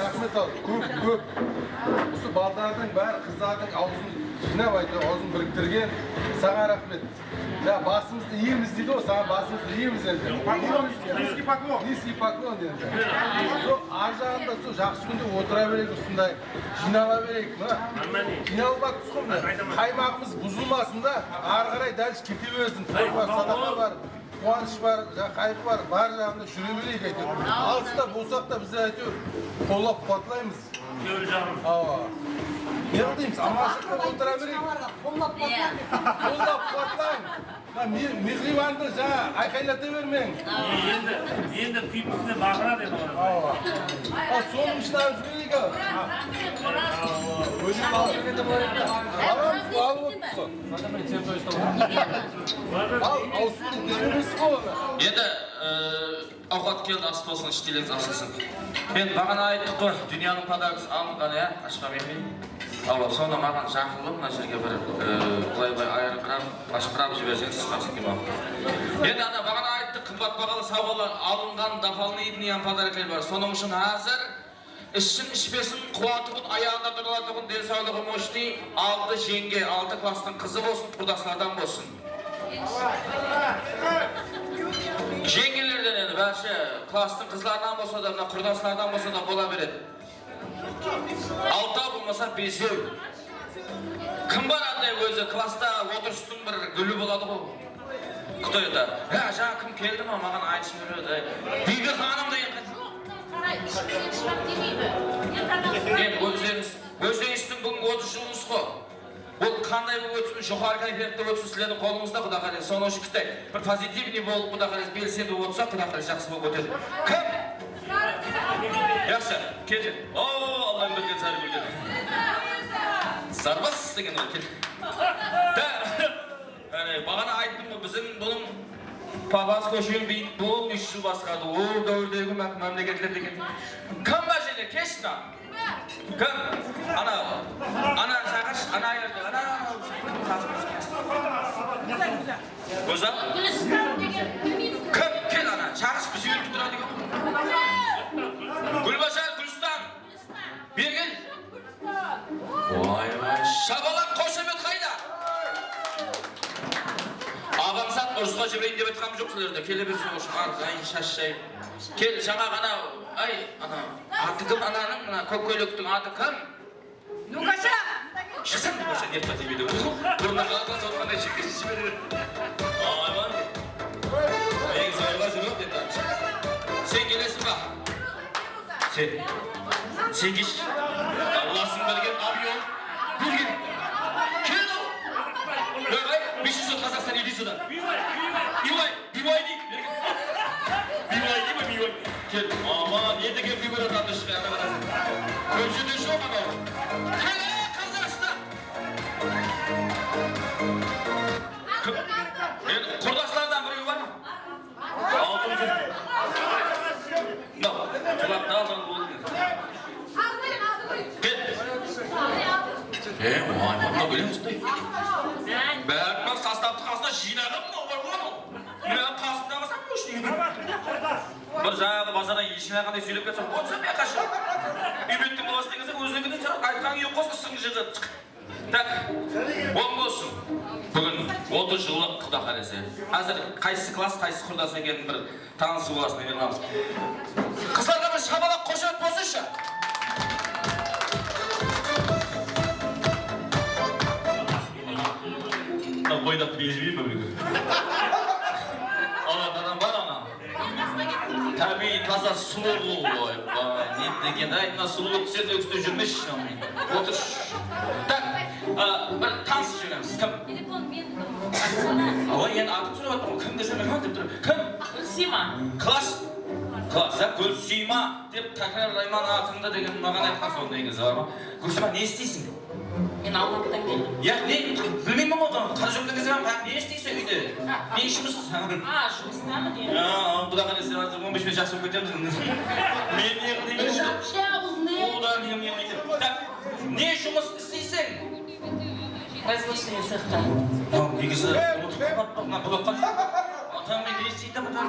Raxmet al, kóp, kóp. Usı baldardıń bári qızlardıń awzın jıynap, áytewir, awzın biriktirgen. Saǵan raxmet. Ya, basımızdı iyemiz deydi ǵoy, saǵan basımızdı iyemiz endi. Низкий поклон. Низкий поклон endi. Sol arjaǵında sol jaqsı kúnde otıra bereyik usınday, jıynala bereyik, mına. Jıynalıp atırmız ǵoy mına. Qaymaǵımız buzılmasın da, arı qaray dálshe kete bersin. Toy bar, sadaqa bar, quwanısh bar, ja-, qayǵı bar, bar jaǵında júre bereyik áytewir. Alısta bolsaq ta bizler áytewir qollap-quwatlaymız. Awa. Ne qılaymız? Amanshılıqta otıra bereyik. Qollap-quwatlań. Mına me-, mehribandı jańa ayqaylata bermeń. Endi, endi kúyip bizde baqıra dep. Awa. Ha, sonıń ishın alıp jibereyik al. Awa. Alamız, alıp otırmız ǵoy. Al, awısıp ketpeymiz ǵoy onı. Endi, e, Awqat keldi, as bolsın, ishtileńiz ashılsın. Men baǵana ayttıq ǵoy, dúnyanıń podarkası alınǵan, ya, ashpa mehri. Awa, sonda maǵan jaqınlı mına jerge bir, e, bılay-bılay ayırıńqırap, ashıńqırap jiberseńiz, siz qasıp kelmey. Endi ana baǵana ayttıq, qımbat baǵalı sawǵalar alınǵan, дополнительный podaroklar bar. Sonıń ushın házir Ishsin, ishpesin, quwatuǵın, ayaǵında turılatuǵın, densawlıǵı moshniy, altı jeńge, altı klasstıń qızı bolsın, qurdaslardan bolsın. Jeńgelerden endi, bárshe klasstıń qızlarınan bolsa da, mına qurdaslardan bolsa da bola beredi. Altaw bolmasa besew. Kim bar anday ózi klassta otırıstıń bir gúli boladı ǵoy? Кто это? Há, jańa kim keldi ma, maǵan aytıp jiberedi. Biybi xanım degen. Endi ózlerińiz, ózlerińizdiń búgingi otız jılıńız ǵoy. Ol qanday bolıp ótsin, joqarı kayfiyatlı ótsin, sizlerdiń qolıńızda, Quda qálese. Sonıń ushın kitay bir pozitivniy bolıp, Quda qálese, belsendi otsa, Quda qálese, jaqsı bolıp ótedi. Kim? Yaqshı, kete. O, Allayım bergen, Sárigúlge. Zarbas degen ol, kel. Da, áne, baǵana ayttım ǵoy, biziń bunıń papası kóshenin biyik boldı, úsh jıl basqardı. Ol dáwirdegi má-, mámleketler degen. Kim bar jerde, kelshi mına. Kim? Ana, ana, shaqırshı, ana, ana, ana. Gúlzar? Gúlistan degen bilmeymiz. Kim? Kel ana, shaqırshı, biz úyretip turadı eken. Gúlbashar, Gúlistan. Beri kel. Gúlistan. Oy, oy, shabalaq, xoshamet qayda? Aǵamzat, urısqa jibereyin dep aytqanım joq sizlerdi. Kele bersin, oshı, arqayın shashshayın. Kel, jańa ǵana, ay, ana, atı kim ananıń, mına kók kóylektiń atı kim? Nukasha! Shıqsań, Nukasha, ne qıla demeydi. Burınnan qalıp otqanday shekesi jibere beredi. Ay, bar. Meńiz zorǵa júrip, endi. Sen kelesiń ba? Sen. Sen kelshi. Allasıń bergen объём. Bergen. Kel. Давай, бес часов Казахстан, иди сюда. Иди, давай. Biyway dey, bergen. Biyway dey me, biyway? Kel, aman, ne degen figura taptı shıǵar, ana qarasań. Kóp jerde joq anaw. Kel, ey, qızlar, shıda. Kim? Endi qurdaslardan birew bar ma? Altın júz. Mınaw, qulaqta aldan boldı. Kel. E, oy, mına bilemiz de. Bárin sostavtıń qasına jıynaǵan mınaw bar ǵoy. Mine, qasımdaǵı samoshnik. Bir jańaǵı bazardan eshkini alǵanday sóylep ketsem, otsa men qashan. Úymettiń balası degenseń, ózinikiń aytqanıń yoq, qos, ısıń jırtıp shıq. Tak, oń bolsın. Búgin otız jıllıq, Quda qálese. Házir qaysı klass, qaysı qurdas ekenin bir tanısıp alasın dep alamız. Qızlarǵa bir shabalaq, xoshamet bolsınshı. Boydaqtı berip jibereyim be búgin? Alatın adam bar ana. Tábiyiy, taza sulıw, oyba, ne degen, ay, mına sulıw qız edi, ústi júrmeshi, otır. Tak, a, bir tanısıp jiberemiz. Kim? Telefon men. Awa, endi atın sorap atırman, kim desem, men dep tur. Kim? Gúlsiyma. Klass? Klassta Gúlsiyma dep tákirarlayman atıńdı degen maǵan aytqan sol negizi bar ma? Gúlsiyma, ne isleysiń? Men Almatıdan keldim. Ya, ne, bilmeymen ǵoy, qara júrgen kezden, ne isleysiń úyde? Ne ishimiz? A, jumıstamı deydi? Ya, Quday qálese, házir on bes penen jaqsı bolıp ketemiz. Men ne qılayın? Jumıs, ne? Quda, ne, ne, ne. Tak, ne jumıs isleysiń? Производственный cexta. Mınaw negizi ulıwma qıpatpa, mına bul oqqa. Atam men ne isteydi mınaw?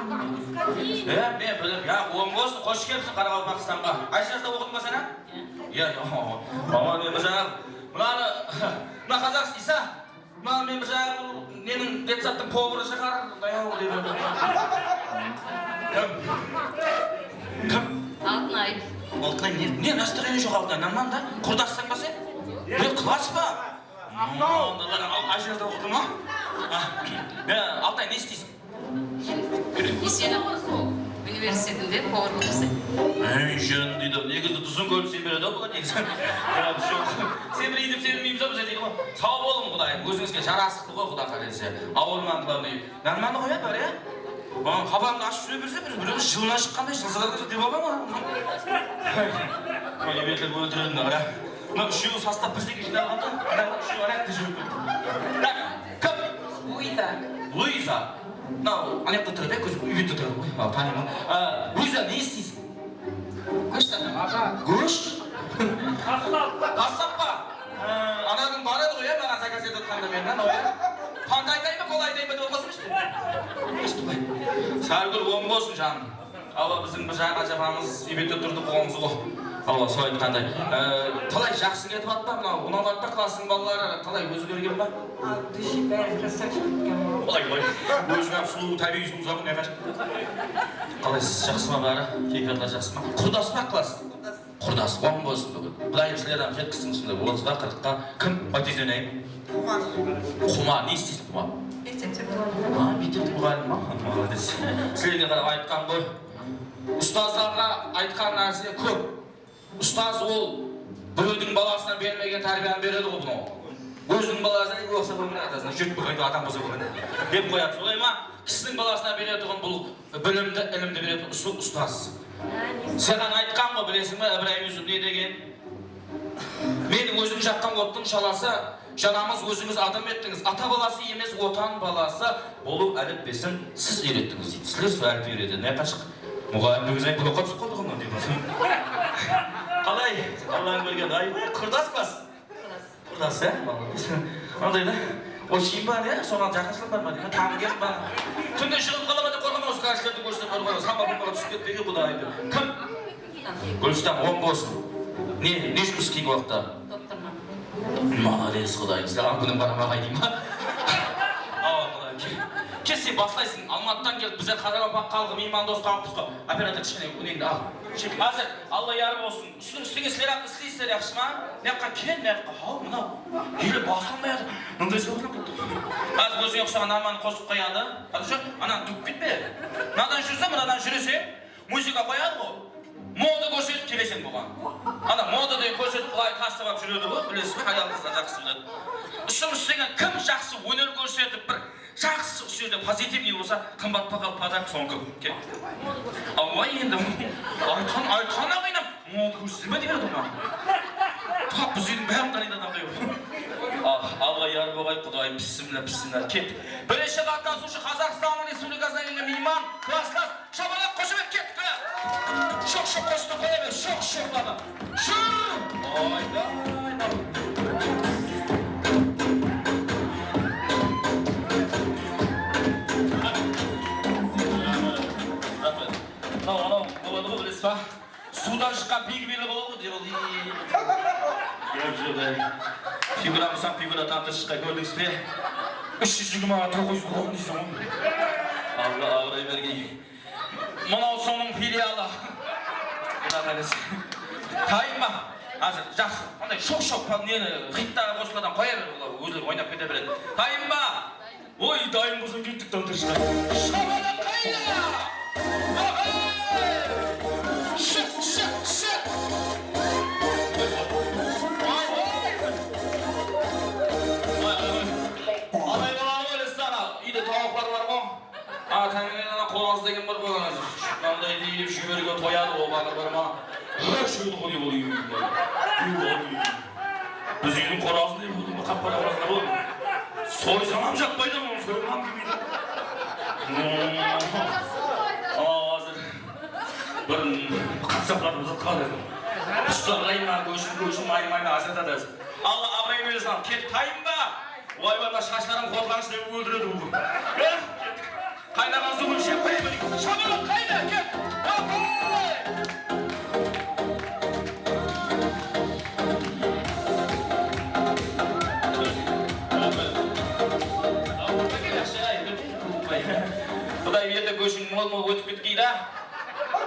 Ya, men bilip, ya, oń bolsın, xosh kelipsiń Qaraqalpaqstanǵa. Ájiniyazda oqıdıń ba sen, á? Ya, ya, mama, men bir jaǵa, mınanı, mına qazaq, Isa, mına men bir jaǵa, neniń, detsadtıń povarı shıǵar, dayaw, dedi. Kim? Kim? Altınay. Altınay, ne, ne, настроение joq, Altınay, нормально da? Qurdassıń ba sen? Ne, klass pa? Aqtaw. Al, Ájiniyazda oqıdıń ba? A, ya, Altınay, ne isleysiń? Esena universitetinde povar bolıp isleymen. Ey, jön, deydi. Negizi duzın kórip semiredi ǵoy, negizi. Ya, joq. Semireydi dep semirmeymiz ǵoy, biz, deydi ǵoy. Saw bolıń, Qudayım. Ózińizge jarasıqlı ǵoy, Quda qálese. Awırmań, главное. Нормально ǵoy, ya, bári, ya. Mınaw, qabaǵımdı ashıp júre berse, bir, birew jılına shıqqanday, jılsıǵarǵa dep alǵan ǵoy. Mınaw, ebetler óltiredi mınaw, ya. Mına úshewi sastap bir jerge jıynalǵanda, mına úshewi anaqta júrip ketti. Tak, kim? Luiza. Luiza. Mınaw anaqta tur edi, kóz úyde tur edi ǵoy. Mınaw tanıyman. A, Luiza, ne isleysiz? Gósh sataman. Gósh? Qassap. Qassap pa? A, ananıń bar edi ǵoy, ya, maǵan zakaz etip atqanda men, mınaw, ya. Panta aytayın ba, qolay aytayın ba dep otırasız ba? Sargúl, oń bolsın, janım. Awa, biziń bir jaǵa japamız, úyde turdı, qońsı ǵo. Awa, sol aytqanday. E, qalay, jaqsı ketip atpa mınaw? Unap atpa, klasstıń balaları qalay, ózgergen ba? Al, dúshe, bári krasavchik eken ǵo. Oy, oy. Óziń-aq sulıw, tábiyiy sulıwsań, ne qashap. Qalay, siz jaqsı ma bári? Keypiyatlar jaqsı ma? Qurdas pa klass? Qurdas. Qurdas, oń bolsın búgin. Qudayım sizlerden jetkisin usınday otızǵa, qırıqqa. Kim? Otiz óneyin. Qumar. Qumar, ne isleysiz, Qumar? Mektepte muǵallim. Ha, mektepte muǵallim ma? Molodec. Sizlerge qarap aytqan ǵoy. Ustazlarǵa aytqan nárse kóp. Ustaz ol birewdiń balasına berilmegen tárbiyanı beredi ǵoy bunaw. Óziniń balasına, ey, oqsa bir mına atasına júrtpe, qayta adam bolsa bolǵan dep qoyadı. Solay ma? Kisiniń balasına beretuǵın bul bilimdi, ilimdi beretuǵın usı ustaz. Saǵan aytqan ǵoy, bilesiń be, Ibrayım Yusuf ne degen? Meni ózim jaqqan ottıń shalası, janamız ózińiz adam ettińiz. Ata balası emes, Otan balası bolıw álipbesin siz úyrettińiz, deydi. Sizler sol álipbe úyretedi. Ne qashıq? Muǵallimligińiz ayıp, blokqa túsip qaldı ǵoy mına, deydi. Qalay? Allanıń bergen, ay, qurdas klass. Qurdas, ya? Anday da. Oshayın ba, ya? Soǵan jaqınshılıq bar ma, deydi. Taǵı kelip ba? Túnde jıǵılıp qala ma dep qorqaman, usı kárishlerdi kórsem, qorqaman. Samba bombaǵa túsip ketpege, Qudayım. Kim? Gúlistan, oń bolsın. Ne, ne jumıs keyingi waqıtta? Doktorman. Molodec, Qudayım, sizler al kúnim baraman ǵay, deymen. Awa, Qudayım, ke-, kelse baslaysıń. Almatıdan kelip, bizler qaraqalpaq xalqı miyman dos xalıqpız ǵo. Operator, kishkene óneńdi al. Házir, Alla yar bolsın. Usınıń ústine sizler-aq isleysizler, yaqshı ma? Mıyaqqa kel, mıyaqqa. Haw, mına. Ele basalmay atır. Mınday sorınıp turıptı. Házir ózińe uqsaǵan namanı qosıp qoyadı. Házir, ana, dúk ketpe. Mınadan júrse, mınadan júrese, muzıka qoyadı ǵo. Moda kórsetip keleseń buǵan. Ana, moda degen kórsetip, bılay taslap alıp júredi ǵo, bilesiz be, hayal-qızlar jaqsı biledi. Usınıń ústine kim jaqsı óner kórsetip, bir jaqsı usı jerde pozitivniy bolsa, qımbat bahalı podarka, sonıki. Kel. Awa, endi aytqan, aytqan-aq, inam, moda kórsetip, nima deydi oǵan? Tap biz úydiń bárin tanıydı adam, dep. Ah, Alla yar bolǵay, Qudayım, bismillah, bismillah, ket. Birinshi qatnasıwshı Qazaqstan Respublikasınan kelgen miyman, klasslas. Shabalaq, qoshemet, kettik, qáne. Shoq-shoq qosıqtı qoya ber, shoq-shoqlardı. Júr! Oyday, oyday. Raxmet. Mınaw, anaw boladı ǵoy, bilesiz ba? Suwdan shıqqan pingvinler boladı ǵoy, deydi. Júr, júr, júr. Figura bolsa, figura tandır shıqqan, kórdińiz be? Úsh júz jigirma, toǵız júz on deysiń ǵoy. Alla abıray bergey. Mınaw sonıń filialı. Quda qálese. Tayınba. Házir jaqsı. Anday shoq-shoq pa-, neni, xittar qosıqlardan qoya ber, olar ózleri oynap kete beredi. Tayınba. Oy, dayın bolsań, kettik, tandır shıǵar. Shabalaq qayda? Aǵay! Shıq, shıq, shıq! Aǵay! Alay boladı ǵoy, Ruslan aǵa. Úyde tawaqlar bar ǵoy. A, táńiriyana qol azdı degen bar ǵoy. Deyip jiberge toyadı, o baǵır bar ma? Há, shıǵıdı ǵoy, ol úyim. Biz úydiń qorazınday boldı ma, qap-qara qorazlar boldı. Soysam hám jaqpaydı, onı soyǵım hám kelmeydi. Házir bir qassaplardı buzıp qaldı. Qustarlay ma, góshin-góshin, mayın-mayın ajıratadı házir. Alla abırayın bersin, al, ket, tayınba! Oy, oy, oy, shashlarım qotlanısh dep óltiredi bul. Eh, kettik. Qaynaǵan suwın iship qoyayın ba? Shabalaq qayda, ket! Apay! Quday berdi, góshiń mol-mol ótip ketgey da.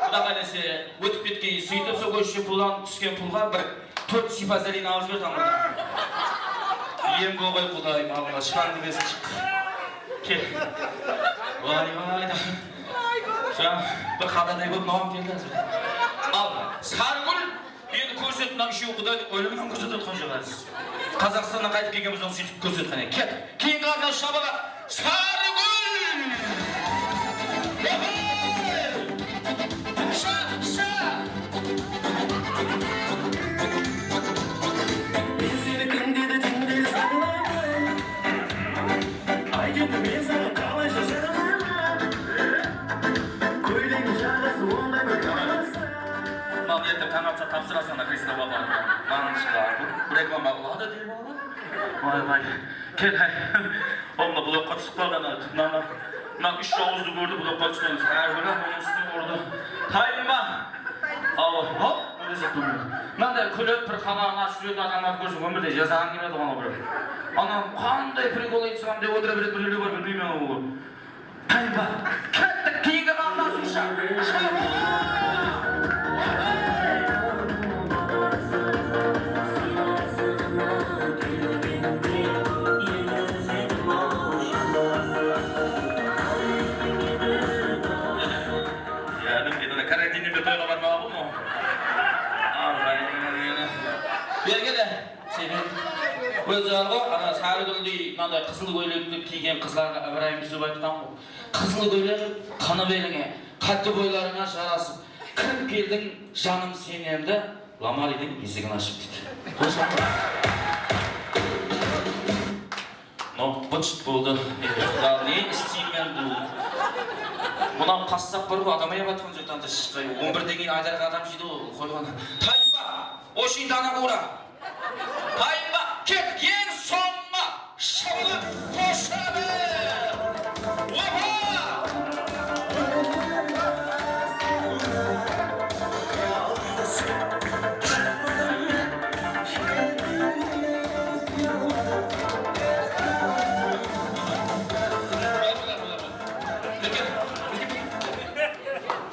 Quday qálese, ótip ketgey. Sóytip, sol góshshe puldan túsken pulǵa bir tórt siypa záriyni alıp jiber tamırdan. Iyem boǵay, Qudayım, aldıńa shınań bersin, shıq. Kel. Vay, vay, da. Jańa bir qadaday bolıp mınaw keldi házir. Al, Sarıgúl, endi kórset, mına úshewi Qudaydıń ólimi menen kórsetip atqan joq házir. Qazaqstannan qaytıp kelgen biz onı sóytip kórsetken edik. Ket, keyingi qatnasıwshı Shabalaq. Sarıgúl! Oho! Sha, sha! Men seni kúnde de túnde de saǵınaman. Ayt endi, men saǵan qalaysha jaǵınaman. Kóylegiń jaǵası onday bir qaramasın. Mınaw erteń tań atsa tapsırasań da, Kristina bapa. Nanıń shıǵarıp, reklama qıladı deyip aldı. Vay, vay. Kel, háy. Ol mına blokqa túsip qaldı, ana, mına, mına, mına úsh jawızdı kórdi, blokqa túsip qaldı. Hár kúni onıń ústin urdı. Tayınba! Awa, hop, mine zat bolmaydı. Mınanday kúlip, bir qanaǵın ashıp júretin adamlardı kórseń, ómirde jazaǵıń kelmeydi ǵoy, anaw birov. Ana, qanday prikol aytsam dep otıra beredi, birewler bar, bilmeymen ol. Tayınba, kettik, keyingi qatnasıwshı. Ya, nima, endi karantinnen beri toyǵa barmaǵan bolma. Al, bergele. Seni ózi bar ǵoy, ana Sarıgúldey mınanday qızıl kóylekti kiygen qızlarǵa Ibrayım Yusupov aytqan ǵoy. Qızıl kóylek qınıp elińe, qátti boylarıńa jarasıp, kirip keldiń, janım, sen endi Lamariydiń esigin ashıp, deydi. Dosım. No, bıt-shıt boldı. Endi, ne isteymen bul? Mınaw qassap bar ǵoy, adam ayap atqan joq, tanta shıqqay. On birden keyin aydarǵa adam jeydi ǵoy, qoyǵan. Tayınba! Очень dana ura! Tayınba, kettik, eń sońǵı Shabalaq qoshadı! Opa!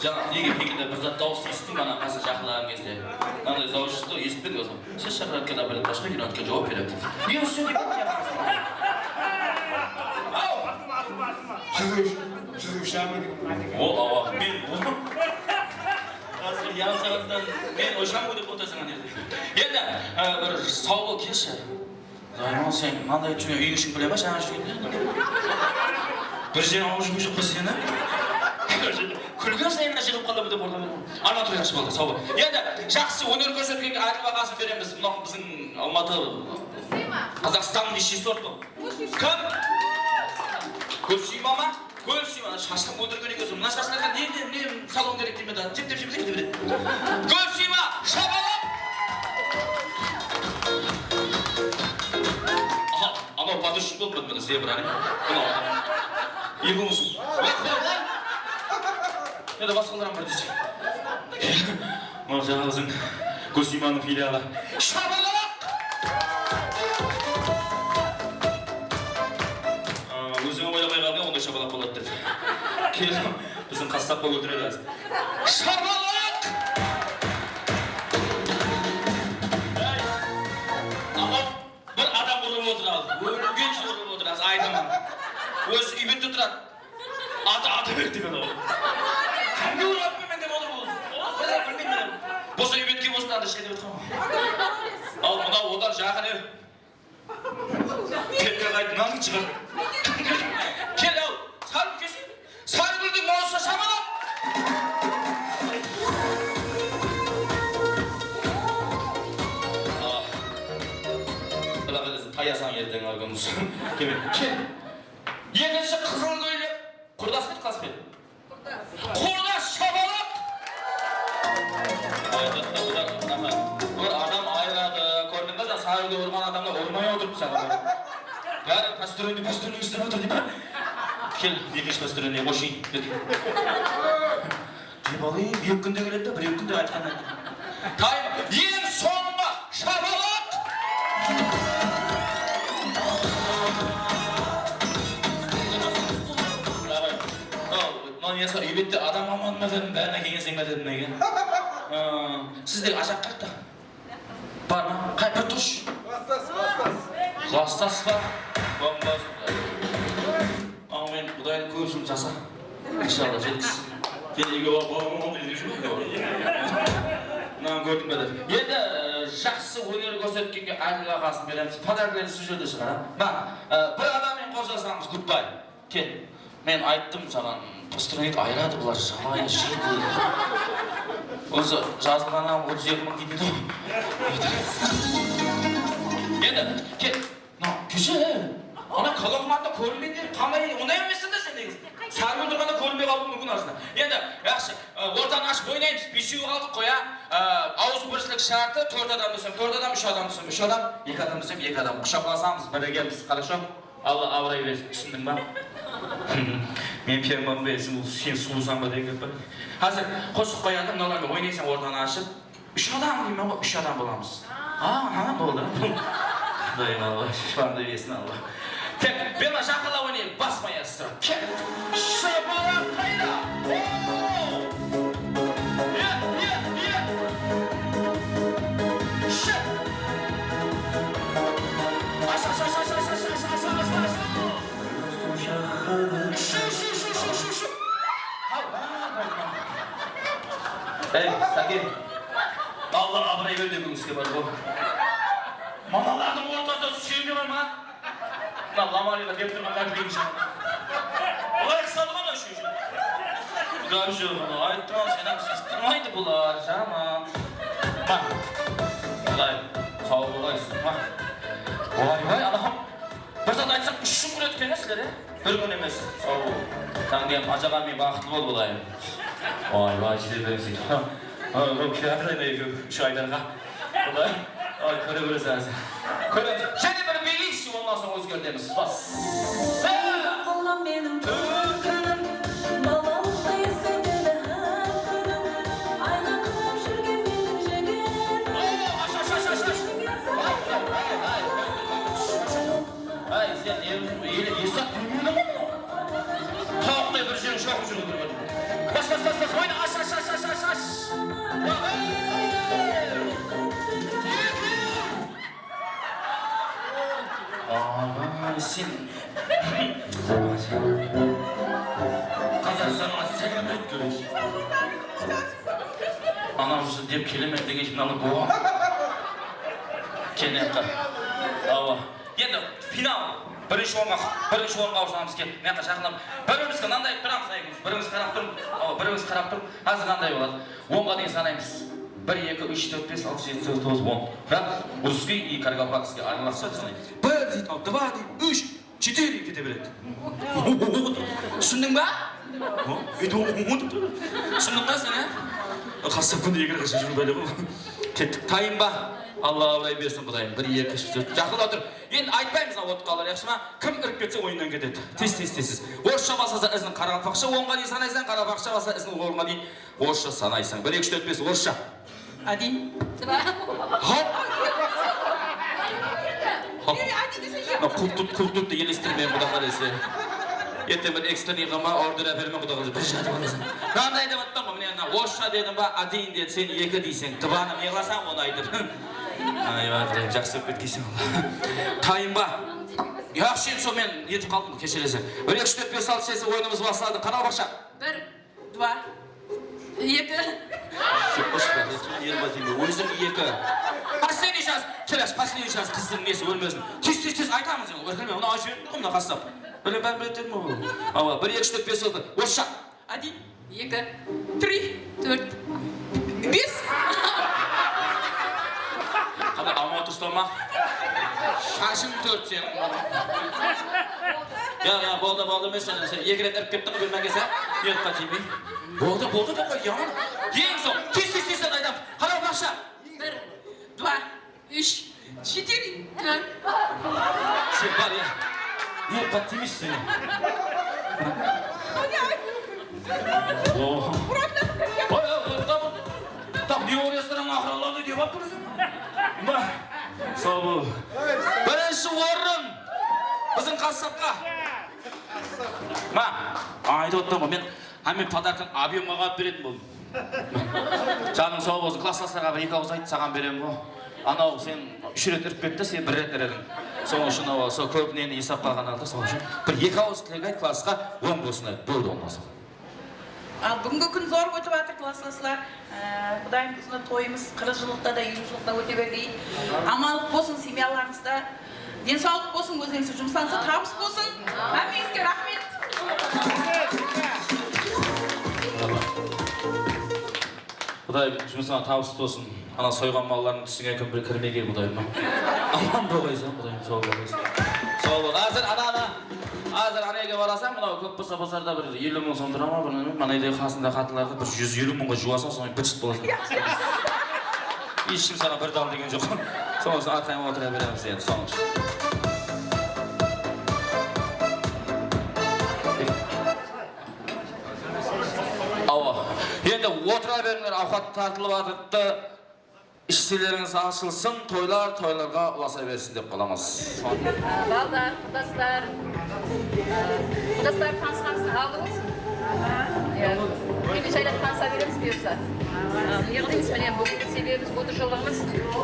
Jańa nege pekinde bir zat dawıs esittim, ana qasına jaqınlaǵan gezde. Mınanday dawıs shıqtı, esitpedim, siz shaqırayatqan apparat boshqa, men otqa juwap beredi. Men ushın dep. Siz ush-, siz ushami? Ol awa, men boldım. Házir yarım saattan men ushami dep otırsın, ana jerde. Endi, e, bir saw bol, kelshi. Zayman, sen mınanday júrgen úyiń ishing bile ma, jańa júrgende? Bir jeriń awır júrgen joq pa seni? Kúlgen sayın jıǵılıp qalaman dep orlamayman. Ana tur, yaqshı boldı, saw bol. Endi jaqsı óner kórsetkenge ayırıw bahaсын beremiz. Mınaw biziń Almatı, Qazaqstan nishey sort bul. Kim? Gúlsiyma ma? Gúlsiyma, shashın ótirgen ekensiz. Mına shashlarǵa ne, ne, ne salon kerek deymen da, tep-tep jemesek, kete beredi. Gúlsiyma, Shabalaq! Aha, anaw podrushnik boldı, mine, zebra, ne? Mınaw. Eki mushık. Endi basqalar hám bir desek. Mınaw jańa biziń Gúlsiymanıń filialı. Shabalaq! Aa, ózińe oylamay qaldıń, onday shabalaq boladı dep. Kel, biziń qassapqa óltiredi házir. Shabalaq! Ey, anaw bir adam urıp otır al. Ólgenshe urıp otır, házir aytaman. Ózi úy bette turadı. Atı, atı berdi degen ol. Kimge urıp atırman men dep otır ol. Bilmeymen. Bolsa úy betke bolsın, anda ishke dep otırman. Al, mınaw odan jaqın ew. Ketke qayt, nanıń shıǵar. Kel, al, Sarıgúldiń mawzısı Shabalaq. Ayasań erteń argumız. Kebe, kel. Ekinshi qızıl kóylek. Qurdas pa edi, qas pa edi? Qurdas shapalaq! Ay, toqta, bular, aha, bir adam ayıradı. Kórdiń be, sen sarıgúldi urǵan adamdı urmay otırıpsań. Bári postoronniy, postoronniy islep atır, deydi. Kel, ekinshi postoronniy qoshayın. Dep alayın, bir-eki kúnde keledi de, bir-eki kúnde aytqannan keyin. Tayın, eń sońǵı shapalaq! Mınaw ne, sol úybette adam qalmadı ma dedim, bárine keńeseń be dedim, nege? Aa, sizde ajaq qayaqta? Bar ma? Qay, bir turısh. Klastas, klastas. Klastas pa? Bombaz. Áwmin, Qudayım kóp jıl jasa. Inshallah, jetkis. Sen úyge barıp, "Bombaz, bombaz" dep júrme, úyge barıp. Mınanı kórdiń be dep. Endi, e, jaqsı óner kórsetkenge ádil bahaсын beremiz. Podaroklerdi sol jerde shıǵar, a? Mına, e, bir adam menen qol jasamız, goodbye. Kel, men ayttım saǵan, postoronniy ayıradı bular, jalayı jeydi. Ózi jazılǵannan otız eki mıń deydi. Endi, kel, mına, kúshe. Ana, kolokmatta kórinbeydi, qanday, onday emesseń de sen negizi. Sargúl turǵanda kórinbey qalıwı múmkin arasında. Endi, yaqshı, e, ortanı ashıp oynaymız, besew qaldıq ǵoy, a. E, awızbirshililik shartı, tórt adam desem, tórt adam, úsh adam desem, úsh adam, eki adam desem, eki adam. Qushaqlasamız, birigemiz, хорошо? Alla abıray bersin, túsindiń ba? Men ferman bersin, sen suwsań ba degen gáp pa? Házir qosıq qoyadı, mınalar menen oynaysań ortanı ashıp. Úsh adam deymen ǵoy, úsh adam bolamız. A, ha, boldı. Qudayım Alla, shıpańdı bersin Alla. Tek, Bella, jaqınlap oynayıq, bas maestro. Kel. Shıpalar qayda? O! Ye, ye, ye! Shıp! Ash, ash, ash! Shu, shu, shu, shu, shu, shu. Ey, Sake. Alla abıray ber degen iske bar ǵo. Mınalardıń ortasında súyemde bar ma? Mına Lamariga dep turǵan ǵarpiyinshi. Olar qısadı ǵo da shu. Gáp joq, ayttım, sen hám sıyıstırmaydı bular, jaman. Ma. Qudayım, saw bolayınsız. Ma. Oy, oy, Allahım. Bir zat aytsam, úsh kún kúledi ekensizler, e? Bir kún emes. Saw bol. Tańgem, ajaǵam, men baxıtlı bol, bolayım. Oy, oy, jete beriń sóytip. Ha, ha, bu kiyatır edi, úsh aydarǵa. Qudayım, oy, kóre beresiz házir. Kóremiz. Jáne bir beyleyikshi, onnan soń ózgertemiz. Bas. Qalǵan meniń tórt kúnim, balalıqta esitedi hár kúnim. Aylanıp júrgen meniń jigim. Ash, ash, ash, ash, ash. Ay, ay, ay, ay. Ay, sen ne, ele esap bilmediń ǵoy bunı. Tawıqtay bir jerin shoqıp júrip otır. Bas, bas, bas, bas, oyna, ash, ash, ash. Ay, sen. Qazaqstanǵa sálem ayt, kóreyik. Anamızdı dep kelemen degen mınalı bolam. Kene qar. Awa. Endi final. Birinshi orınǵa, birinshi orınǵa awısamız, kel. Mına jaqınlap. Bir-birimizge mınanday turamız, ayımız. Bir-birimiz qarap turıp. Awa, bir-birimiz qarap turıp. Házir qanday boladı? Onǵa deyin sanaymız. Bir, eki, úsh, tórt, bes, altı, jeti, segiz, toǵız, on. Biraq русский и каракалпакский aralastırıp sanaymız. Bir deydi, al, два deydi, úsh, четыре kete beredi. Túsindiń ba? Túsindiń ba sen, e? Qastap kúnde eki qasha júrip bále ǵoy. Kettik. Tayın ba? Alla abıray bersin, Qudayım. Bir, eki, úsh, tórt. Jaqınlap tur. Endi aytpaymız, otqalar, yaqshı ma? Kim irip ketse, oyınnan ketedi. Tez, tez, tez, tez. Orıssha baslasa izin qaraqalpaqsha, onǵa deyin sanaysań, qaraqalpaqsha baslasa izin onǵa deyin orıssha sanaysań. Bir, eki, úsh, tórt, bes, orıssha. Один. Два. Hop. Hop. Один dese, eki. Mına qultut, qultut da elestirmey, Quda qálese. Erteń bir ekstrennıy qılma, order áperme, Quda qálese. Bir jatıp alasań. Mınanday dep atpań ǵoy, mine, mına orıssha dedim ba, один dedi, sen eki deyseń. Два nı ne qılasań, onı aytıp. Ay, Qudayım, jaqsı bolıp ketkeyseń. Tayın ba? Yaqshı, endi sol men etip qaldım, keshireseń. Bir, eki, úsh, tórt, bes, altı, jeti, oyınımız basladı. Qaraqalpaqsha. Bir, два, eki. Jok, qosh, nerva tiyme. Ózim eki. Последний шанс, kelash, последний шанс, qızdıń nesi ólmesin. Tez, tez, tez aytamız endi, órkelme, mına ashıp berdi ǵoy, mına qastap. Bile, bárin biledi dedim ǵoy. Awa, bir, eki, úsh, tórt, bes, altı. Orıssha. Один, eki, три, tórt, bes. Qanday, Alma turıslama? Ashıń tórt seniń. Ya, ya, boldı, boldı emes, jáne sen eki ret irip kettiń, bermege sen, miyatqa tiymey. Boldı, boldı dep qoy, yaman. Eń soń, tez, tez, tez, tez aytam. Qara, basha. Bir, два, úsh, четыре, tórt. Sen bar, ya. Miyatqa tiymeysiz sen. Oy, oy, oy, oy. Tam ne orıyalardıń aqıraladı dep alıp turısań. Ma, saw bol. Birinshi orın biziń qassapqa. Ma, aytıp otırman ǵoy, men hámme podarkanı obyomǵa alıp beretin boldım. Janıń saw bolsın, klasslaslarǵa bir eki awız ayt, saǵan beremen ǵoy. Anaw sen úsh ret irip ketti, sen bir ret irediń. Sonıń ushın awa, sol kóp neni esapqa alǵan halda, sonıń ushın bir eki awız tilek ayt klassqa, oń bolsın, ayt, boldı, onnan soń. Al, búgingi kún zor ótip atır, klasslaslar. Ee, Qudayım, usınday toyımız qırq jıllıqta da, eliw jıllıqta óte bergey. Amanlıq bolsın semyalarıńızda. Densawlıq bolsın, ózlerińizge jumıslarıńızda tabıs bolsın. Hámmeńizge raxmet. Quday jumısıńa tabıs bolsın. Ana soyǵan mallarıń túsińe kim bir kirmegey, Qudayım. Aman bolǵaysań, Qudayım, saw bolǵaysań. Saw bol. Házir ana, ana. Házir anege barasań, mınaw kóp bolsa bazarda bir eliw mıń som tura ma, bir mınayday qasında qatınlarǵa bir júz eliw mıńǵa juwasań, soń bıt-shıt bolasań. Hesh kim saǵan bir dal degen joq. Sonıń ushın arqayın otıra beremiz endi, sonıń ushın. Awa. Endi otıra berińler, awqat tartılıp atırıptı. Ishselerińiz ashılsın, toylar toylarǵa ulasa bersin dep qalamız. Baldar, qurdaslar, qurdaslar, tanısqanımızdıń aldı bolsın. Iya. Endi jaylap tanısa beremiz buyırsa. Ne qılaymız, mine, búgingi sebebimiz otız jıllıǵımız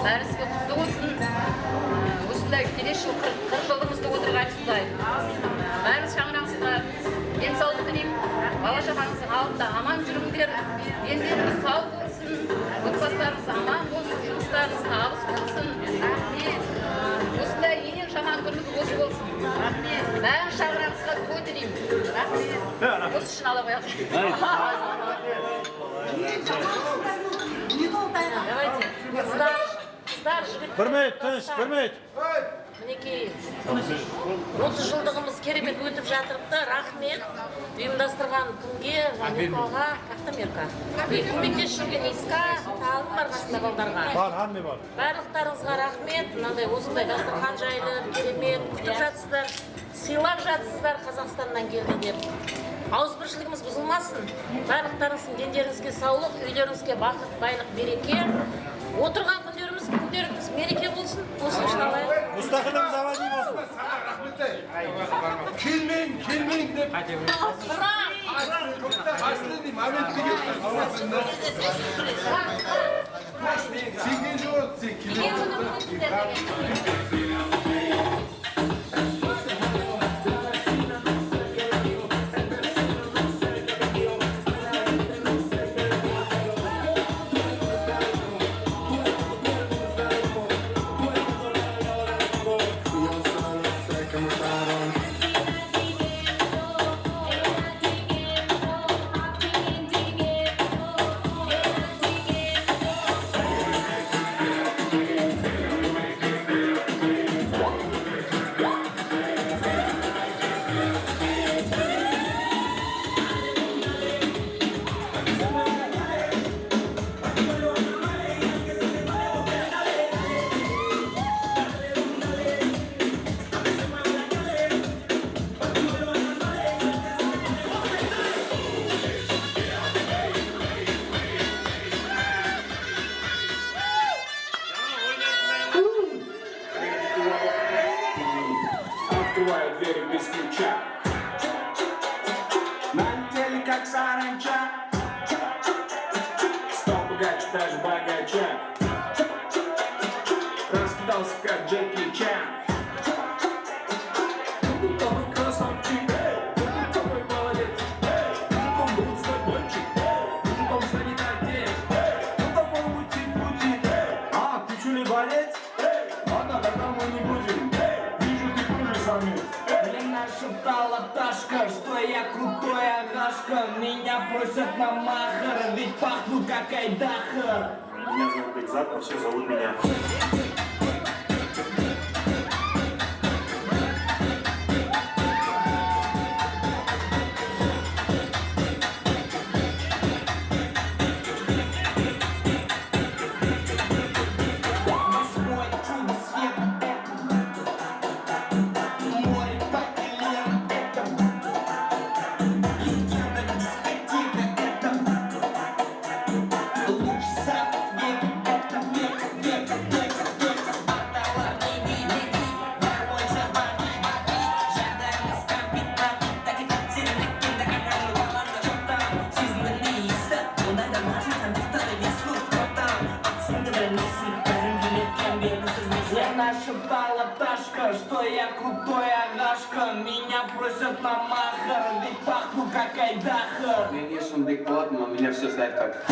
bárińizge qutlı bolsın. Usınday kelesi jıl qırq, qırq jıllıǵımızdı otırǵaymız, Qudayım. Bárińiz shańıraǵıńızǵa densawlıq tileymen. Bala-shaǵańızdıń aldında aman júrińler. Denlerińiz saw bolsın. Otbasılarıńız aman bolsın, jumıslarıńız tabıs bolsın. Raxmet. Usınday eń jaman kúnimiz osı bolsın. Raxmet. Bárin shańıraǵıńızǵa kótereyim. Raxmet. Osı ushın ala qoyayıq. Давайте. Qızlar, qızlar, jigitler, bir minut, tınısh, bir minut. Minekey, otız jıldıǵımız keremet ótip jatırıptı. Raxmet. Uyımdastırǵan kimge? Amerikaǵa, Aqtamerka. Kómeklesip júrgen Iska, taǵım bar qasında baldarǵa. Bar, hámme bar. Barlıqtarıńızǵa raxmet. Mınanday osınday dasturxan jayılıp, keremet kútip jatsızlar. Sıylap jatsızlar, Qazaqstannan keldi dep. Awızbirshiligimiz buzılmasın. Barlıqtarıńızdıń denlerińizge sawlıq, úylerińizge baxıt, baylıq, bereke. Otırǵan kúnlerimiz, kúnlerimiz mereke bolsın. Osını ushın alayıq. Mustaqilligimiz abadiy bolsın. Kelmeń, kelmeń dep. Последний momentke kelip turıpsız. Sen kelgen joq, sen kelgen joq. Открываю двери без ключа. Налетели, как саранча. Стал богаче, даже богаче. Раскидался, как Джеки Чан. Кто такой красавчик? Кто такой молодец? Мужиком быть с тобой, мужиком станет отец. Кто такой ути-пути? А, ты чё ли борец? Ладно, тогда мы не будем. Вижу, ты тоже самец. Мне нашептала Ташка, что я крутой агашка. Меня просят на махар, ведь пахну как айдаха. Меня зовут Бекзат, но все зовут меня. Я нашептала пташка, что я крутой агашка. Меня просят на махар, ведь пахну как айдахар. Men eshim bek bolatman, mine все знают как.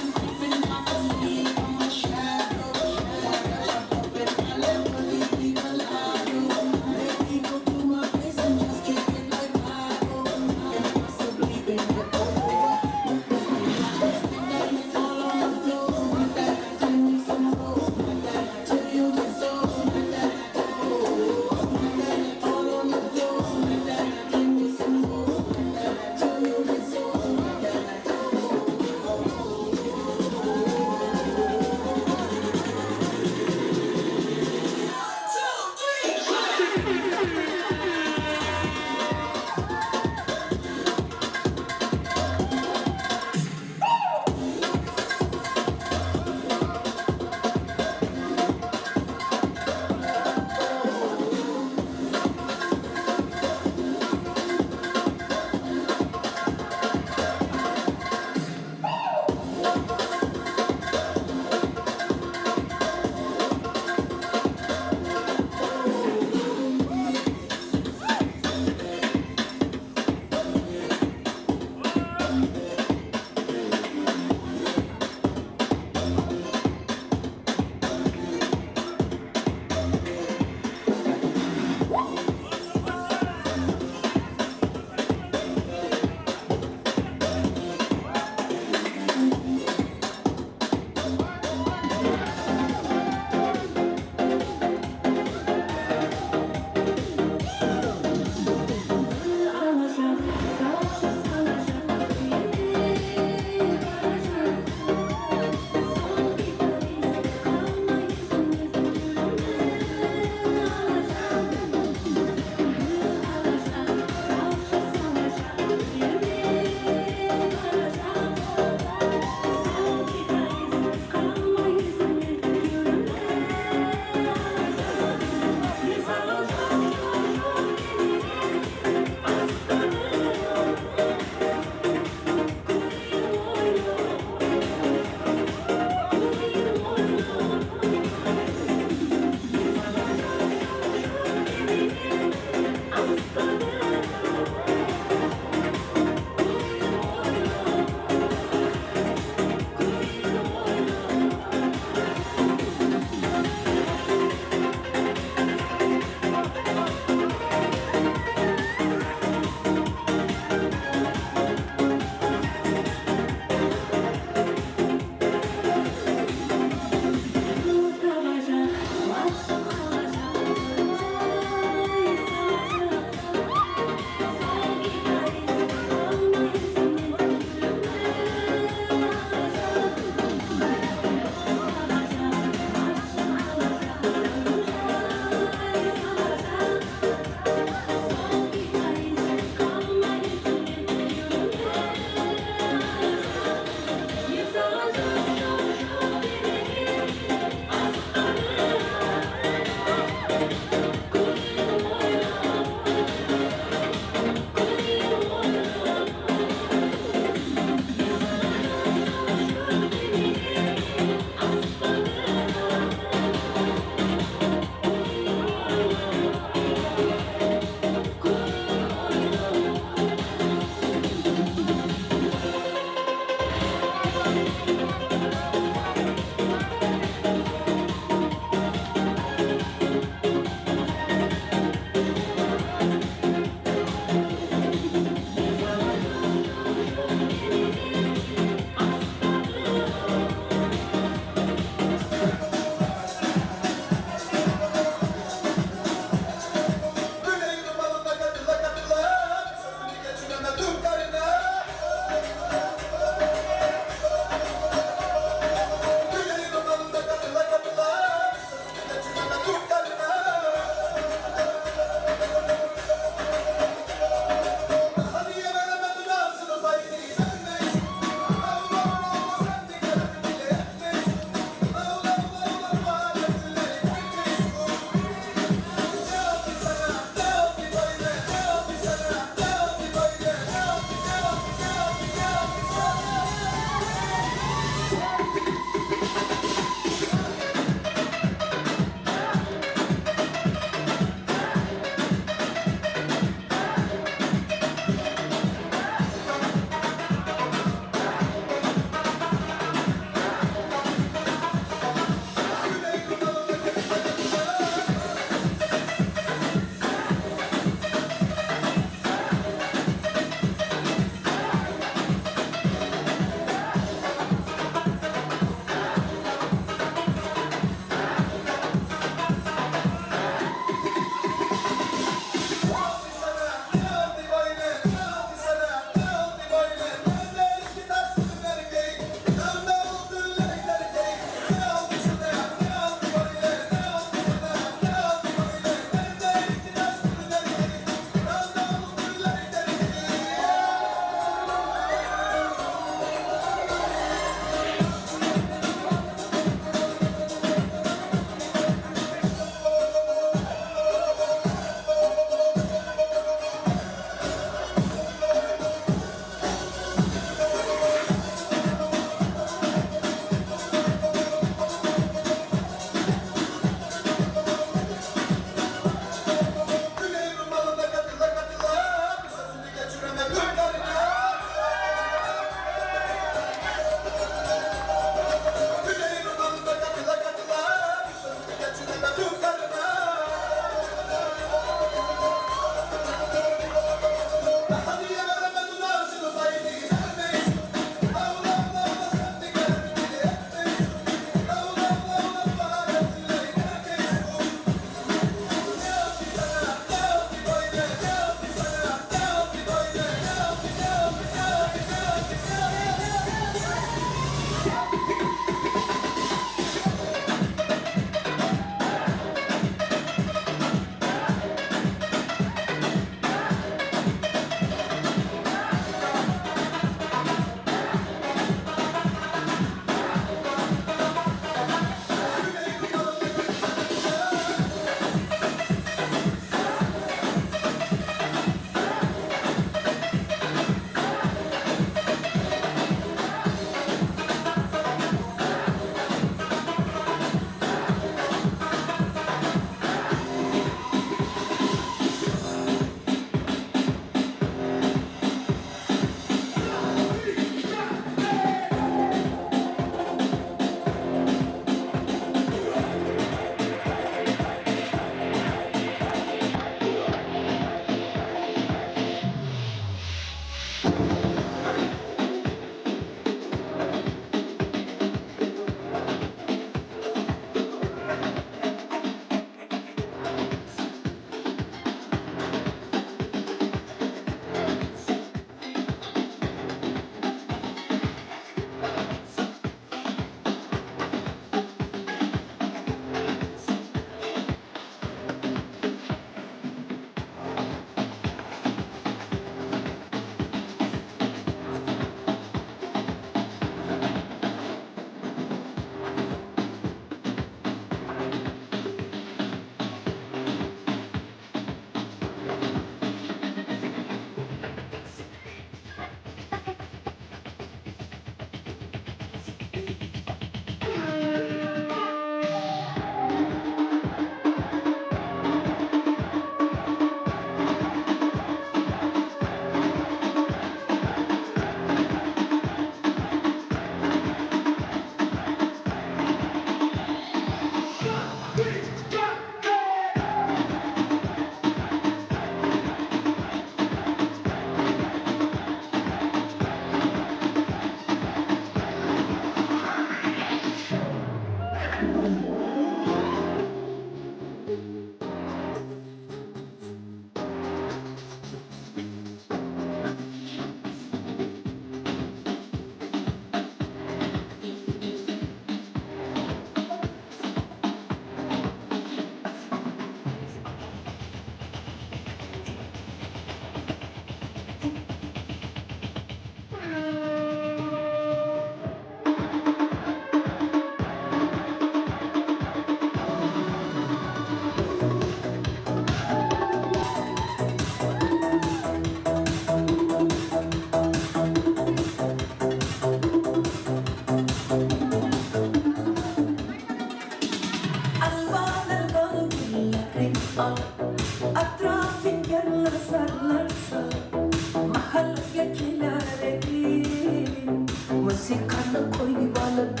Sıyqanı qoyıp alıp,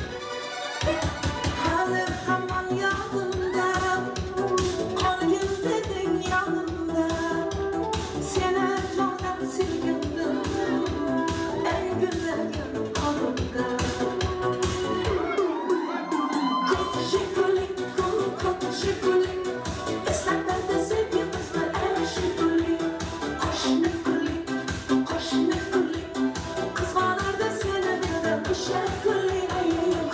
háli haman yadımda, qolgin dediń yanımda, seni jondan suygandim, ey gúllagan qolımda. Kúl jeguli, kúl, kúl jeguli, eslatadi sevgimizni, ey jeguli. Qoshni guli, qoshni guli, qızǵanardı seni menden ósha guli, ay, ay, ay.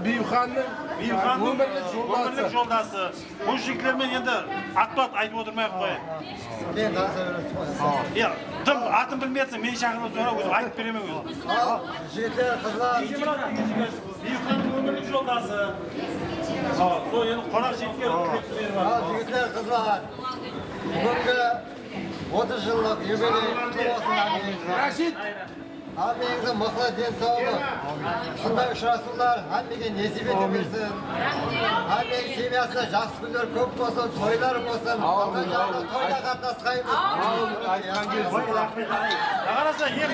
Biyxannıń Biyxannıń ómirlik joldası. Ómirlik joldası. Bul jigitler menen endi atpat aytıp otırmay-aq qoyayıq. Men tanısa beresiz ǵoy. Iya, dım atın bilmeyatsań, meni shaqırıp sora, ózim aytıp beremen ózim. Al, jigitler, qızlar. Biyxannıń ómirlik joldası. Sol endi qonaq jigitler. Al, jigitler, qızlar. Búgingi otız jıllıq yubiley qutlı bolsın, hámmeńizge. Rashid! Hámmeńizge mıqlı densawlıq. Usınday ushırasıwlar hámmege nesiyp ete bersin. Hámmeńiz semyasında jaqsı kúnler kóp bolsın, toylar bolsın. Alǵan jaqta toyda qatnasqaymız. Ámin. Aytqan kelsin. Qarasa, em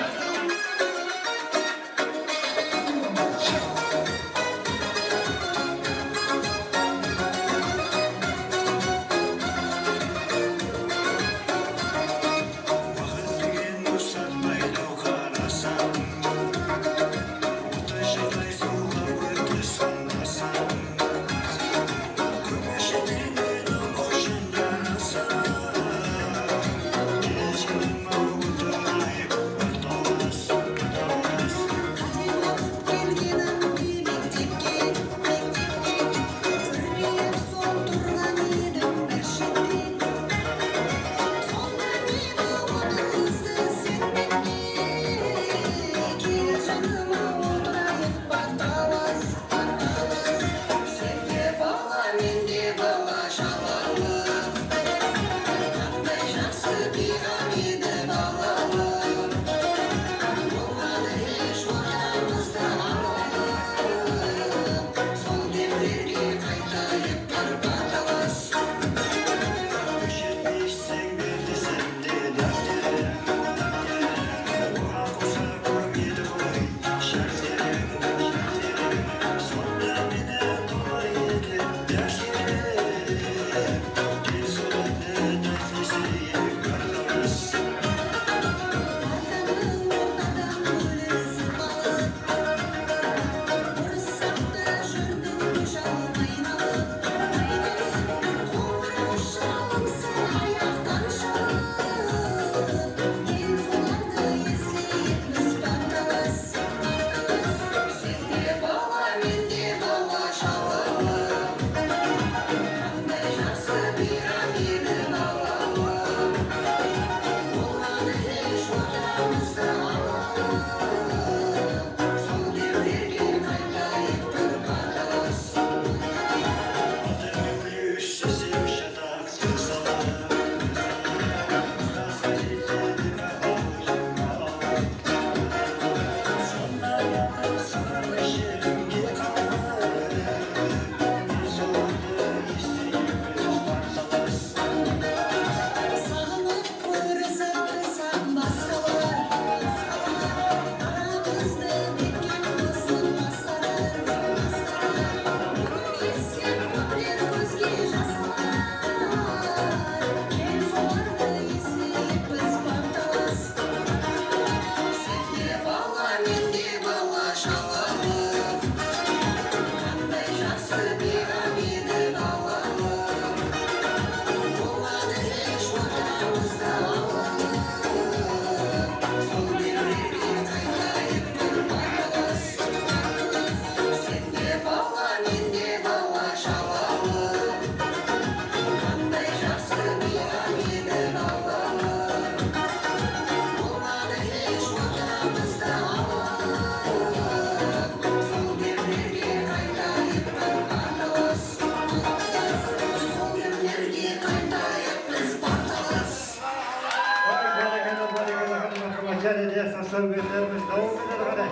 Bárekella, bárekella, hárbi marhamat, jáne de saslar berlerimiz dawam etedi, qáne.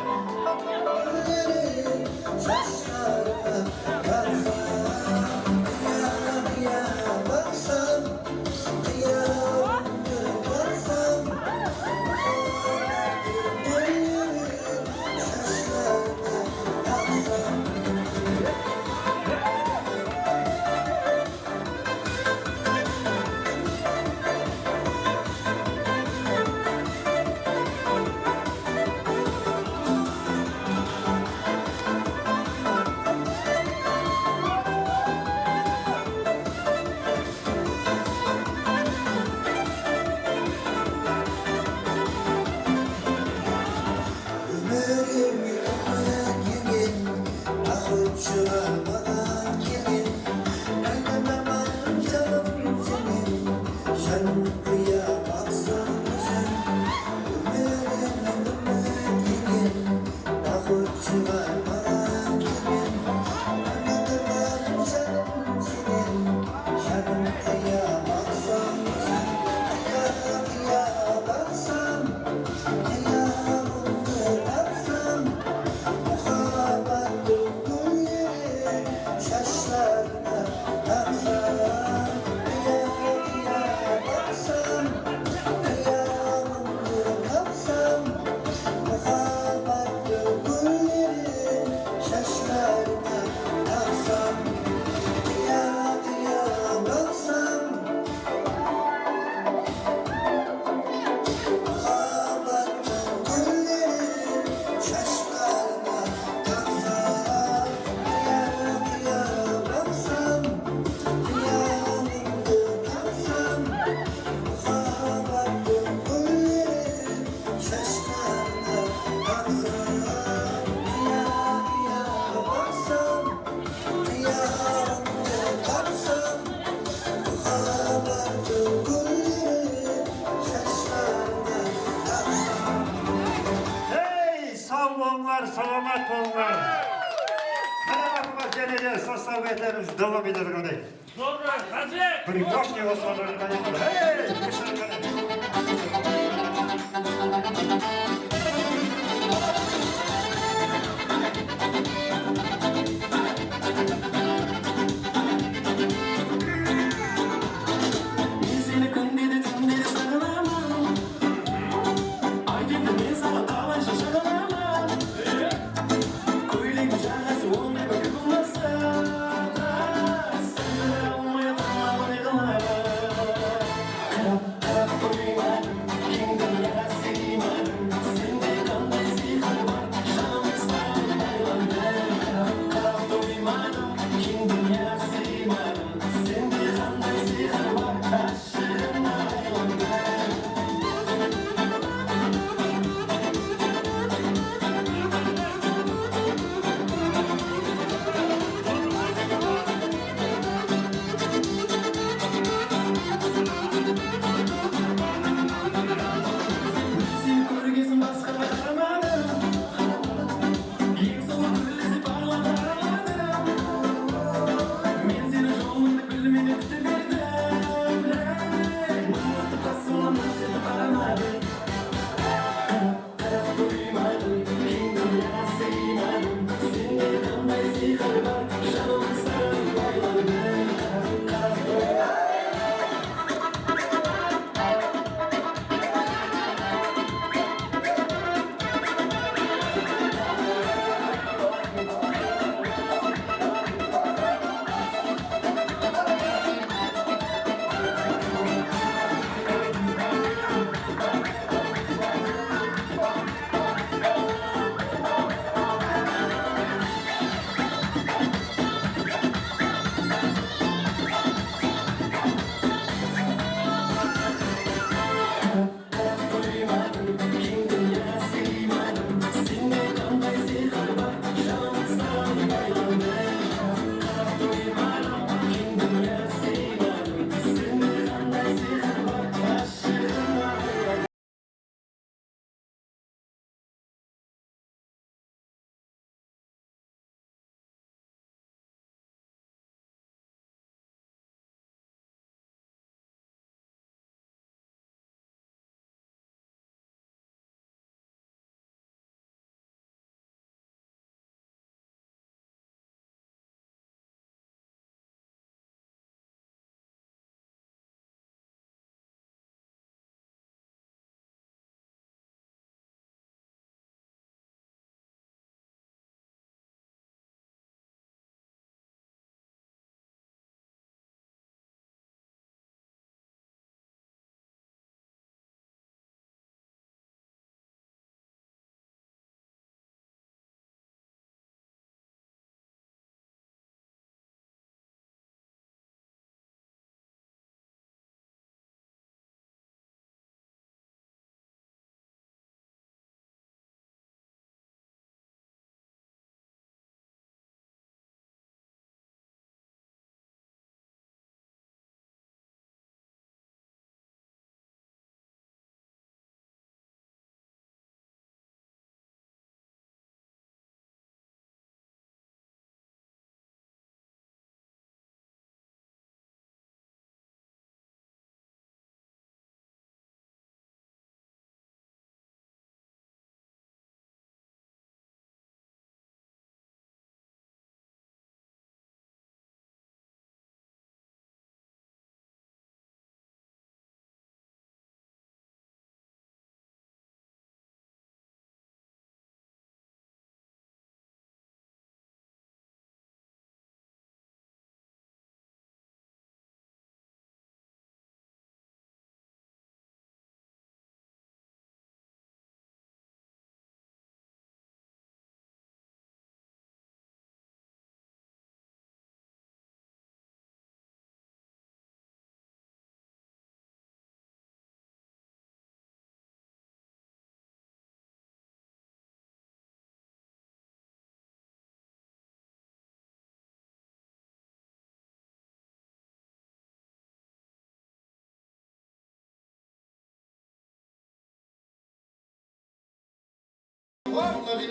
Bolǵan. Qaramarımız jáne de sostavǵa etemiz, davam etedi qanday. Zorba, Házir! Bir moshniy osmonlardan ayaqlar. Hey! Men seni kúnde de, túnde de saǵınaman. Ayt endi, men saǵan qalayja jaǵınaman. Kóylegim jaǵası onday bir kún bolmasa da, sendire almay atırman, ne qılaman? Qarap, qarap qoyma.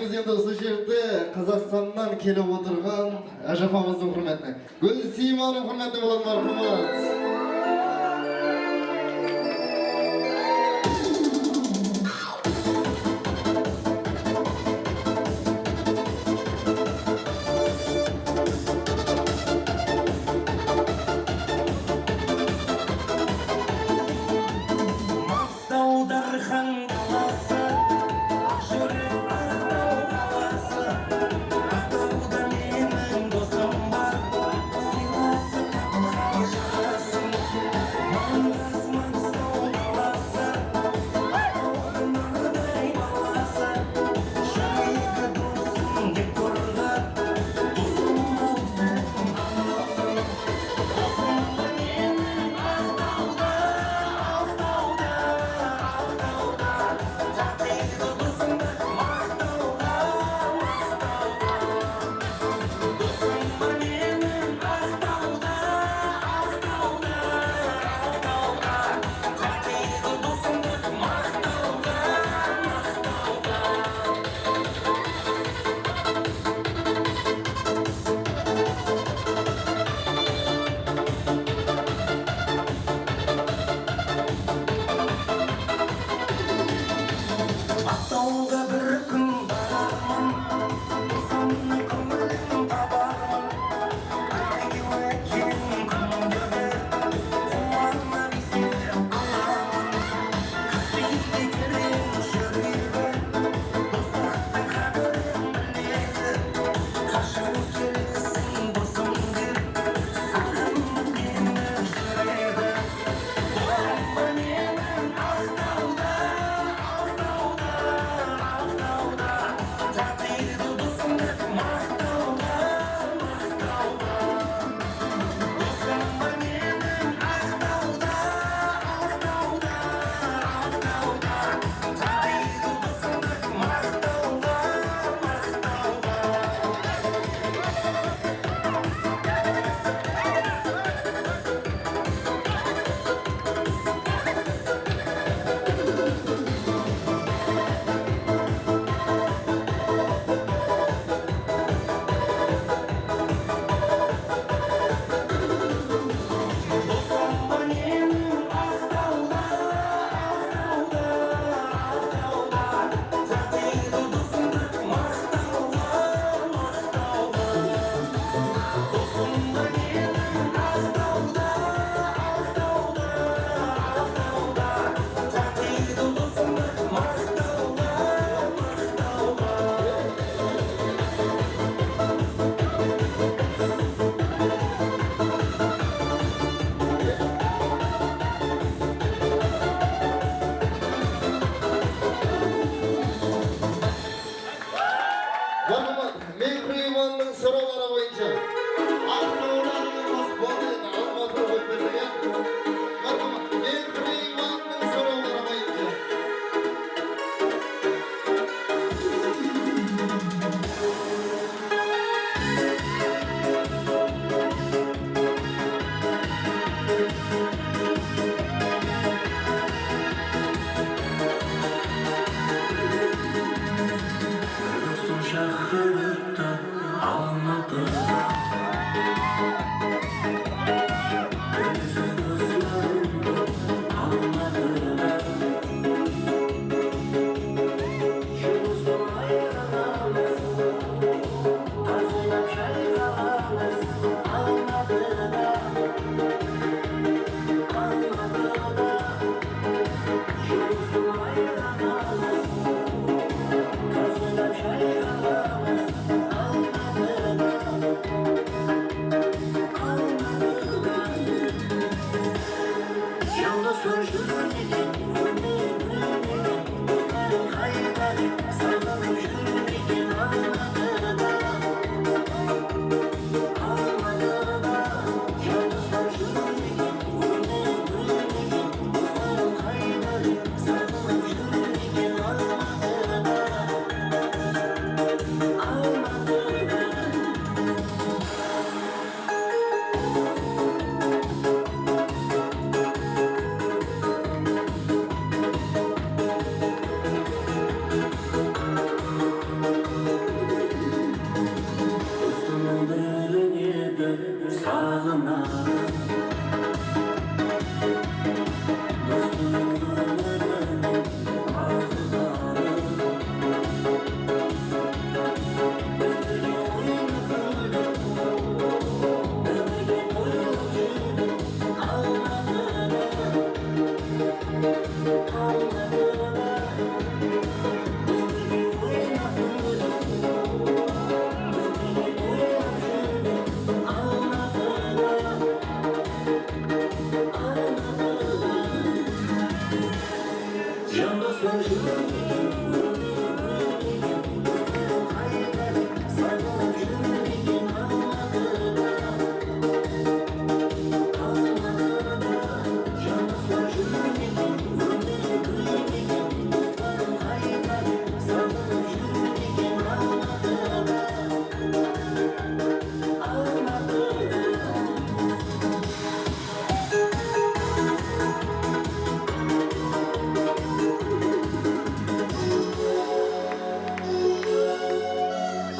Biz endi usı jerde Qazaqstannan kelip otırǵan ájapamızdıń húrmetine, Gúlsiymanıń húrmetine boladı marhamat. Maqtaw Darxan qalası, aq júrek Aqtaw qalası. Aqtawda meniń dosım bar, sıylasıp tapılǵan jasım. Mańǵaz Maqtaw qalası, Aqtawdıń arday balası. Júregi dosım dep turǵan, dosım bolsın amalsız.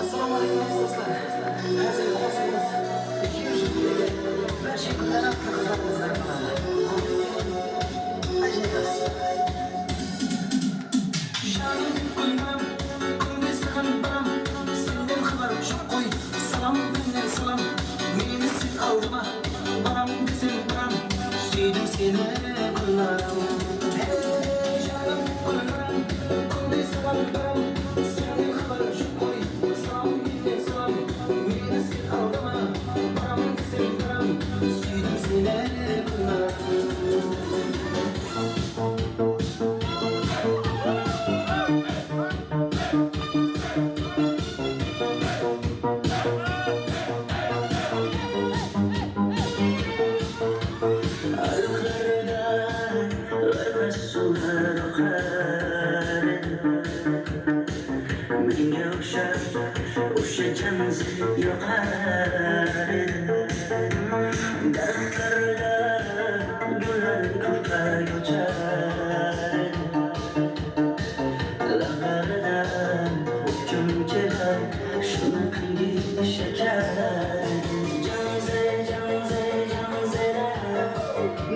Assalawma áleykum, aziz doslar. Házir qosıǵımız Eki júz bárshe gúldaraq qızlarımızǵa arnaladı. Qurbetten, ájayıp. Janım gúlmam, kúnde saǵan baram, senden xabar joq qoy. Salam, mennen salam, meni sen aldama. Baram desem baram, súydim seni, gúlmarım. Hey, janım, gúlmarım, kúnde saǵan baram, senden xabar joq qoy. Salam, mennen salam, meni sen aldama. Baram desem baram, súydim seni, gúlmarım. Arıqlarda ırǵas suwlar oqar edi. Menge ushar, usha janzı yoqar edi. Daraqlarda gúllar kúlpa yochar edi. Laqardan ushıp kelar, shunı kúnge shakar. Janzı, janzı, janzı da,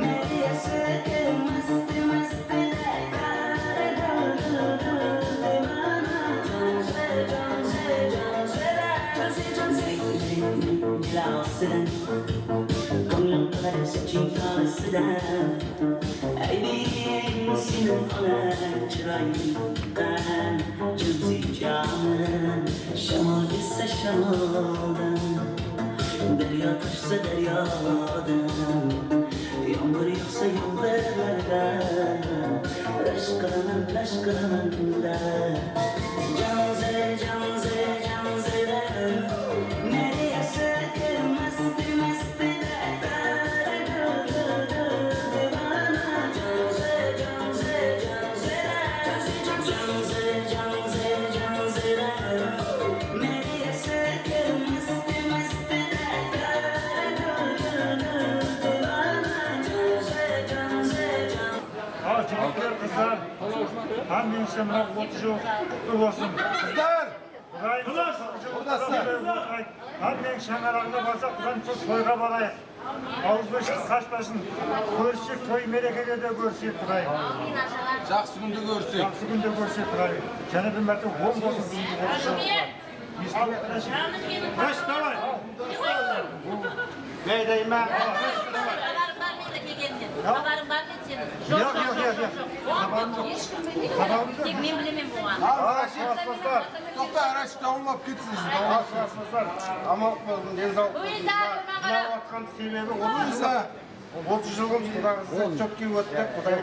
meyesi masti, masti da. Janzı, janzı, janzı da, janzı, janzı. Kóńlim qáre sóytip alasıdan. Áyleyin seniń ona jırayıńnan, janzı janım. Shamol esse shamoldan, dáryo toshsa dáryodan, yomǵır yawsa yomǵırlardan, rash qılaman, rash qılaman da. Janzı, janzı, janzı da, meyesi masti, masti da. Al, jigitler, qızlar, hámmenińizge mına otız jıl qutlı bolsın. Qızlar! Qudayım, qudaslar, hámmeniń shańaraǵına barsa, Qudayım, sol toyǵa barayıq. Awızdan shıǵıp qashpasın. Kórissek, toy merekelerde kórissek, Qudayım. Jaqsı kúnde kórsek. Jaqsı kúnde kórsek, Qudayım. Jáne bir márte oń bolsın búgingi otız jıl. Rash, davay. Báydayma. Xabarıń bar ma edi kelgeninen? Xabarıń bar ma edi seniń? Joq, joq, joq, joq. Xabarım joq. Xabarım joq. Tek men bilemen buǵan. Al, Rash, toqta, Rash, dawınlap ketsin, dawınlap ketsin. Aman bolsın, densawlıq bolsın. Luiza, mına, mına atqan sebebi, Luiza, otız jılımız Qudayǵa qálese, chotki ótti, Quday.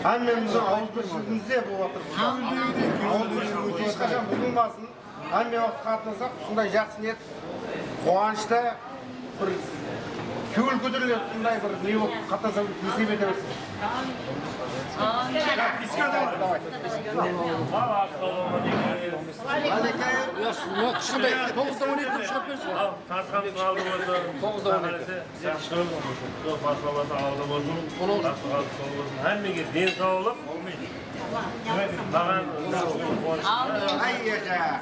Hámmemizdiń awızbirshiligińizde bolıp atır. Awızbirshiligińiz hesh qashan buzılmasın. Hámme waqıt qatnasaq, usınday jaqsı niyet, quwanıshta bir kewil kóteriledi, usınday bir ne bolıp qatnasa, nesiyip ete bersin. Davay. Al, assalamu aleykum. Aleykum. Kishkentay, toǵızda on eki dep shıǵıp bersin. Al, tasqamız aldı bolsın. Toǵızda on eki. Sol baslamasa aldı bolsın. Baslıǵı sol bolsın. Hámmege densawlıq. Maǵan. Ay, aja.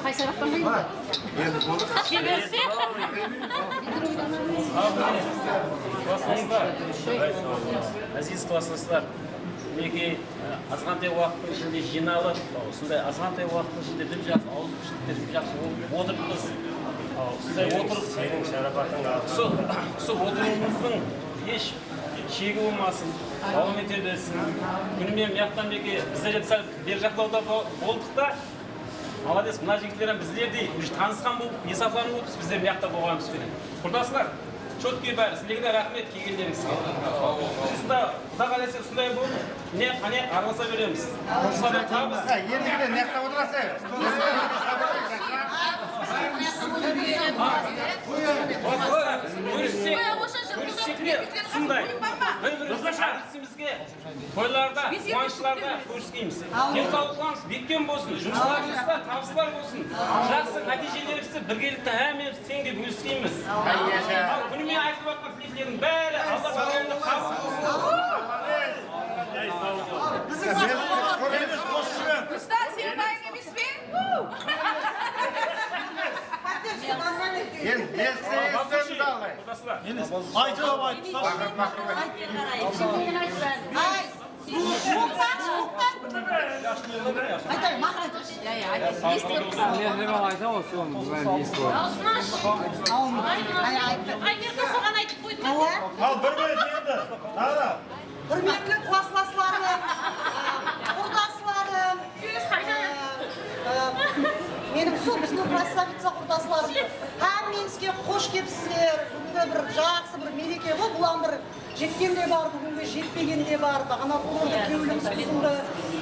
Qaysı taraftan? Endi boldı. Keberse. Klasslaslar. Áziz klasslaslar. Minekey, azǵantay waqıttıń ishinde jıynalıp, usınday azǵantay waqıttıń ishinde dim jaqsı, awızbirshilikterde dim jaqsı bolıp otırıppız. Usınday otırıp, seniń sharapatıńa. Usı, usı otırıwımızdıń hesh shegi bolmasın, dawam ete bersin. Kúnime mıyaqtan minekey, bizler de sál beri jaqlawda bo-, boldıq ta. Malades, mına jigitler hám bizlerdey, уже tanısqan bolıp, esaplanıp otırmız, bizler mıyaqta bolǵanımız benen. Qurdaslar, Chotkiy bári, sizlerge de raxmet kelgenlerińizge. Usında, Quda qálese usınday bolıp, mine, qáne, aralasa beremiz. Usınday tabıs. Ha, endigi de mıyaqta otırasız. Kórissek, kórissek, usınday. Bir-birimizge, toylarda, quwanıshlarda kóriskeymiz. Densawlıqlarıńız bekkem bolsın, jumıslarıńızda tabıslar bolsın. Jaqsı nátiyjelerińizdi birgelikte hámmemiz teń dep óliskeymiz. Al, kúnime aytılıp atqan tileklerdiń bári Alla qálegen qabıl bolsın. Biziń Ruslan, seniń bayıń emes pe? Endi, endi siz esitemiz, Alla. Ayt, ayt, ayt. Ay, aytayın, maqul aytayın. Ya, ya, aytayın. Esitip turıpsız. Men neme aytaman, sonıń bárin esitip otır. Dawısın ash. Ay, ayttı. Ay, men de soǵan aytıp qoydım. Al, bir minut endi. Taǵı da. Húrmetli klaslaslarım, qurdaslarım, meniń usı biziń krasavitsa qurdaslarım. Hámmeńizge xosh kelipsizler. Búgingi bir jaqsı bir mereke ǵoy. Bulan bir jetken de bar, búgingi jetpegen de bar. Baǵana urdı, kewlimiz usındı,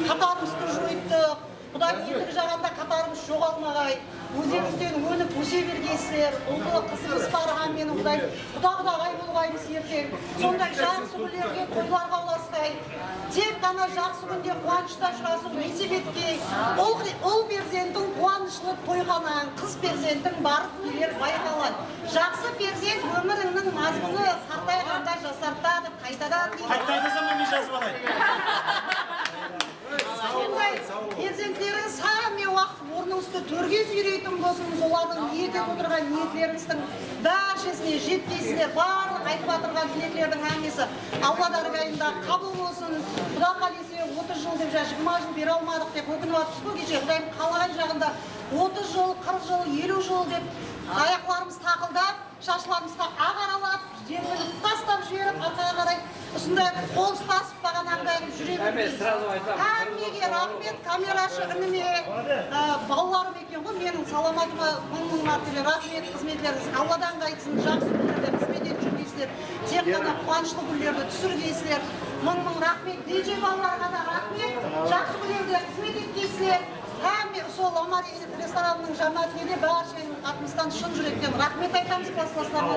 qatarımızdı joyttıq. Qudayım endigi jaǵında qatarımız joǵalmaǵay. Ózlerińizden ónip óse bergeysizler. Ullı qızımız bar, hámmeniń Qudayım quda-qudaǵay bolǵaymız erteń. Sonday jaqsı kúnlerge, toylarǵa ulasqay. Tek ǵana jaqsı kúnde, quwanıshta ushırasıw nesip etkey. Ul, ul perzentiń quwanıshlı toyxanań, qız perzentiń barıp keler bayqalań. Jaqsı perzent ómirińniń mazmunı, qartayǵanda jasartadı qaytadan deydi. Qayta aytasań ba, men jazıp alayın. Sonday perzentlerińiz hámme waqıt ornıńızdı tórge súyreytin bolsın, olardıń niyet etip otırǵan niyetlerińizdiń bárshesine jetkeysizler, barlıq aytıp atırǵan tileklerdiń hámmesi Alla dárgayında qabıl bolsın. Quda qálese otız jıl dep, ja jigirma jıl bere almadıq dep ókinip atırmız ǵoy keshe. Qudayım qalaǵan jaǵında otız jıl, qırq jıl, eliw jıl dep ayaqlarımız taqıldap, shashlarımızǵa aq aralap, jerlerdi tastap jiberip, arqaǵa qaray usınday qol ustasıp, baǵanaǵıday júre bermeymiz. Hámmege raxmet, kamerashı inime, á, balalarım eken ǵoy, meniń salamatıma mıń-mıń mártebe raxmet, xızmetlerińiz Alladan qaytsın, jaqsı kúnlerde xızmet etip júrgeysizler, tek ǵana quwanıshlı kúnlerdi túsirgeysizler. Mıń-mıń raxmet, D J balalarǵa da raxmet, jaqsı kúnlerde xızmet etkeysizler. Hámme usı La Marina restoranınıń jámáátine de bársheńiz atımızdan shın júrekten raxmet aytamız, klaslaslarıma.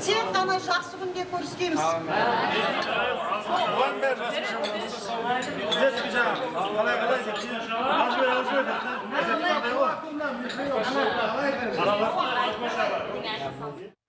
Tek ǵana jaqsı kúnde kóriskeymiz. Bulan beri jaqsı. Bizler jańa qalay, qalay dep, alıp jiber, alıp jiber dep.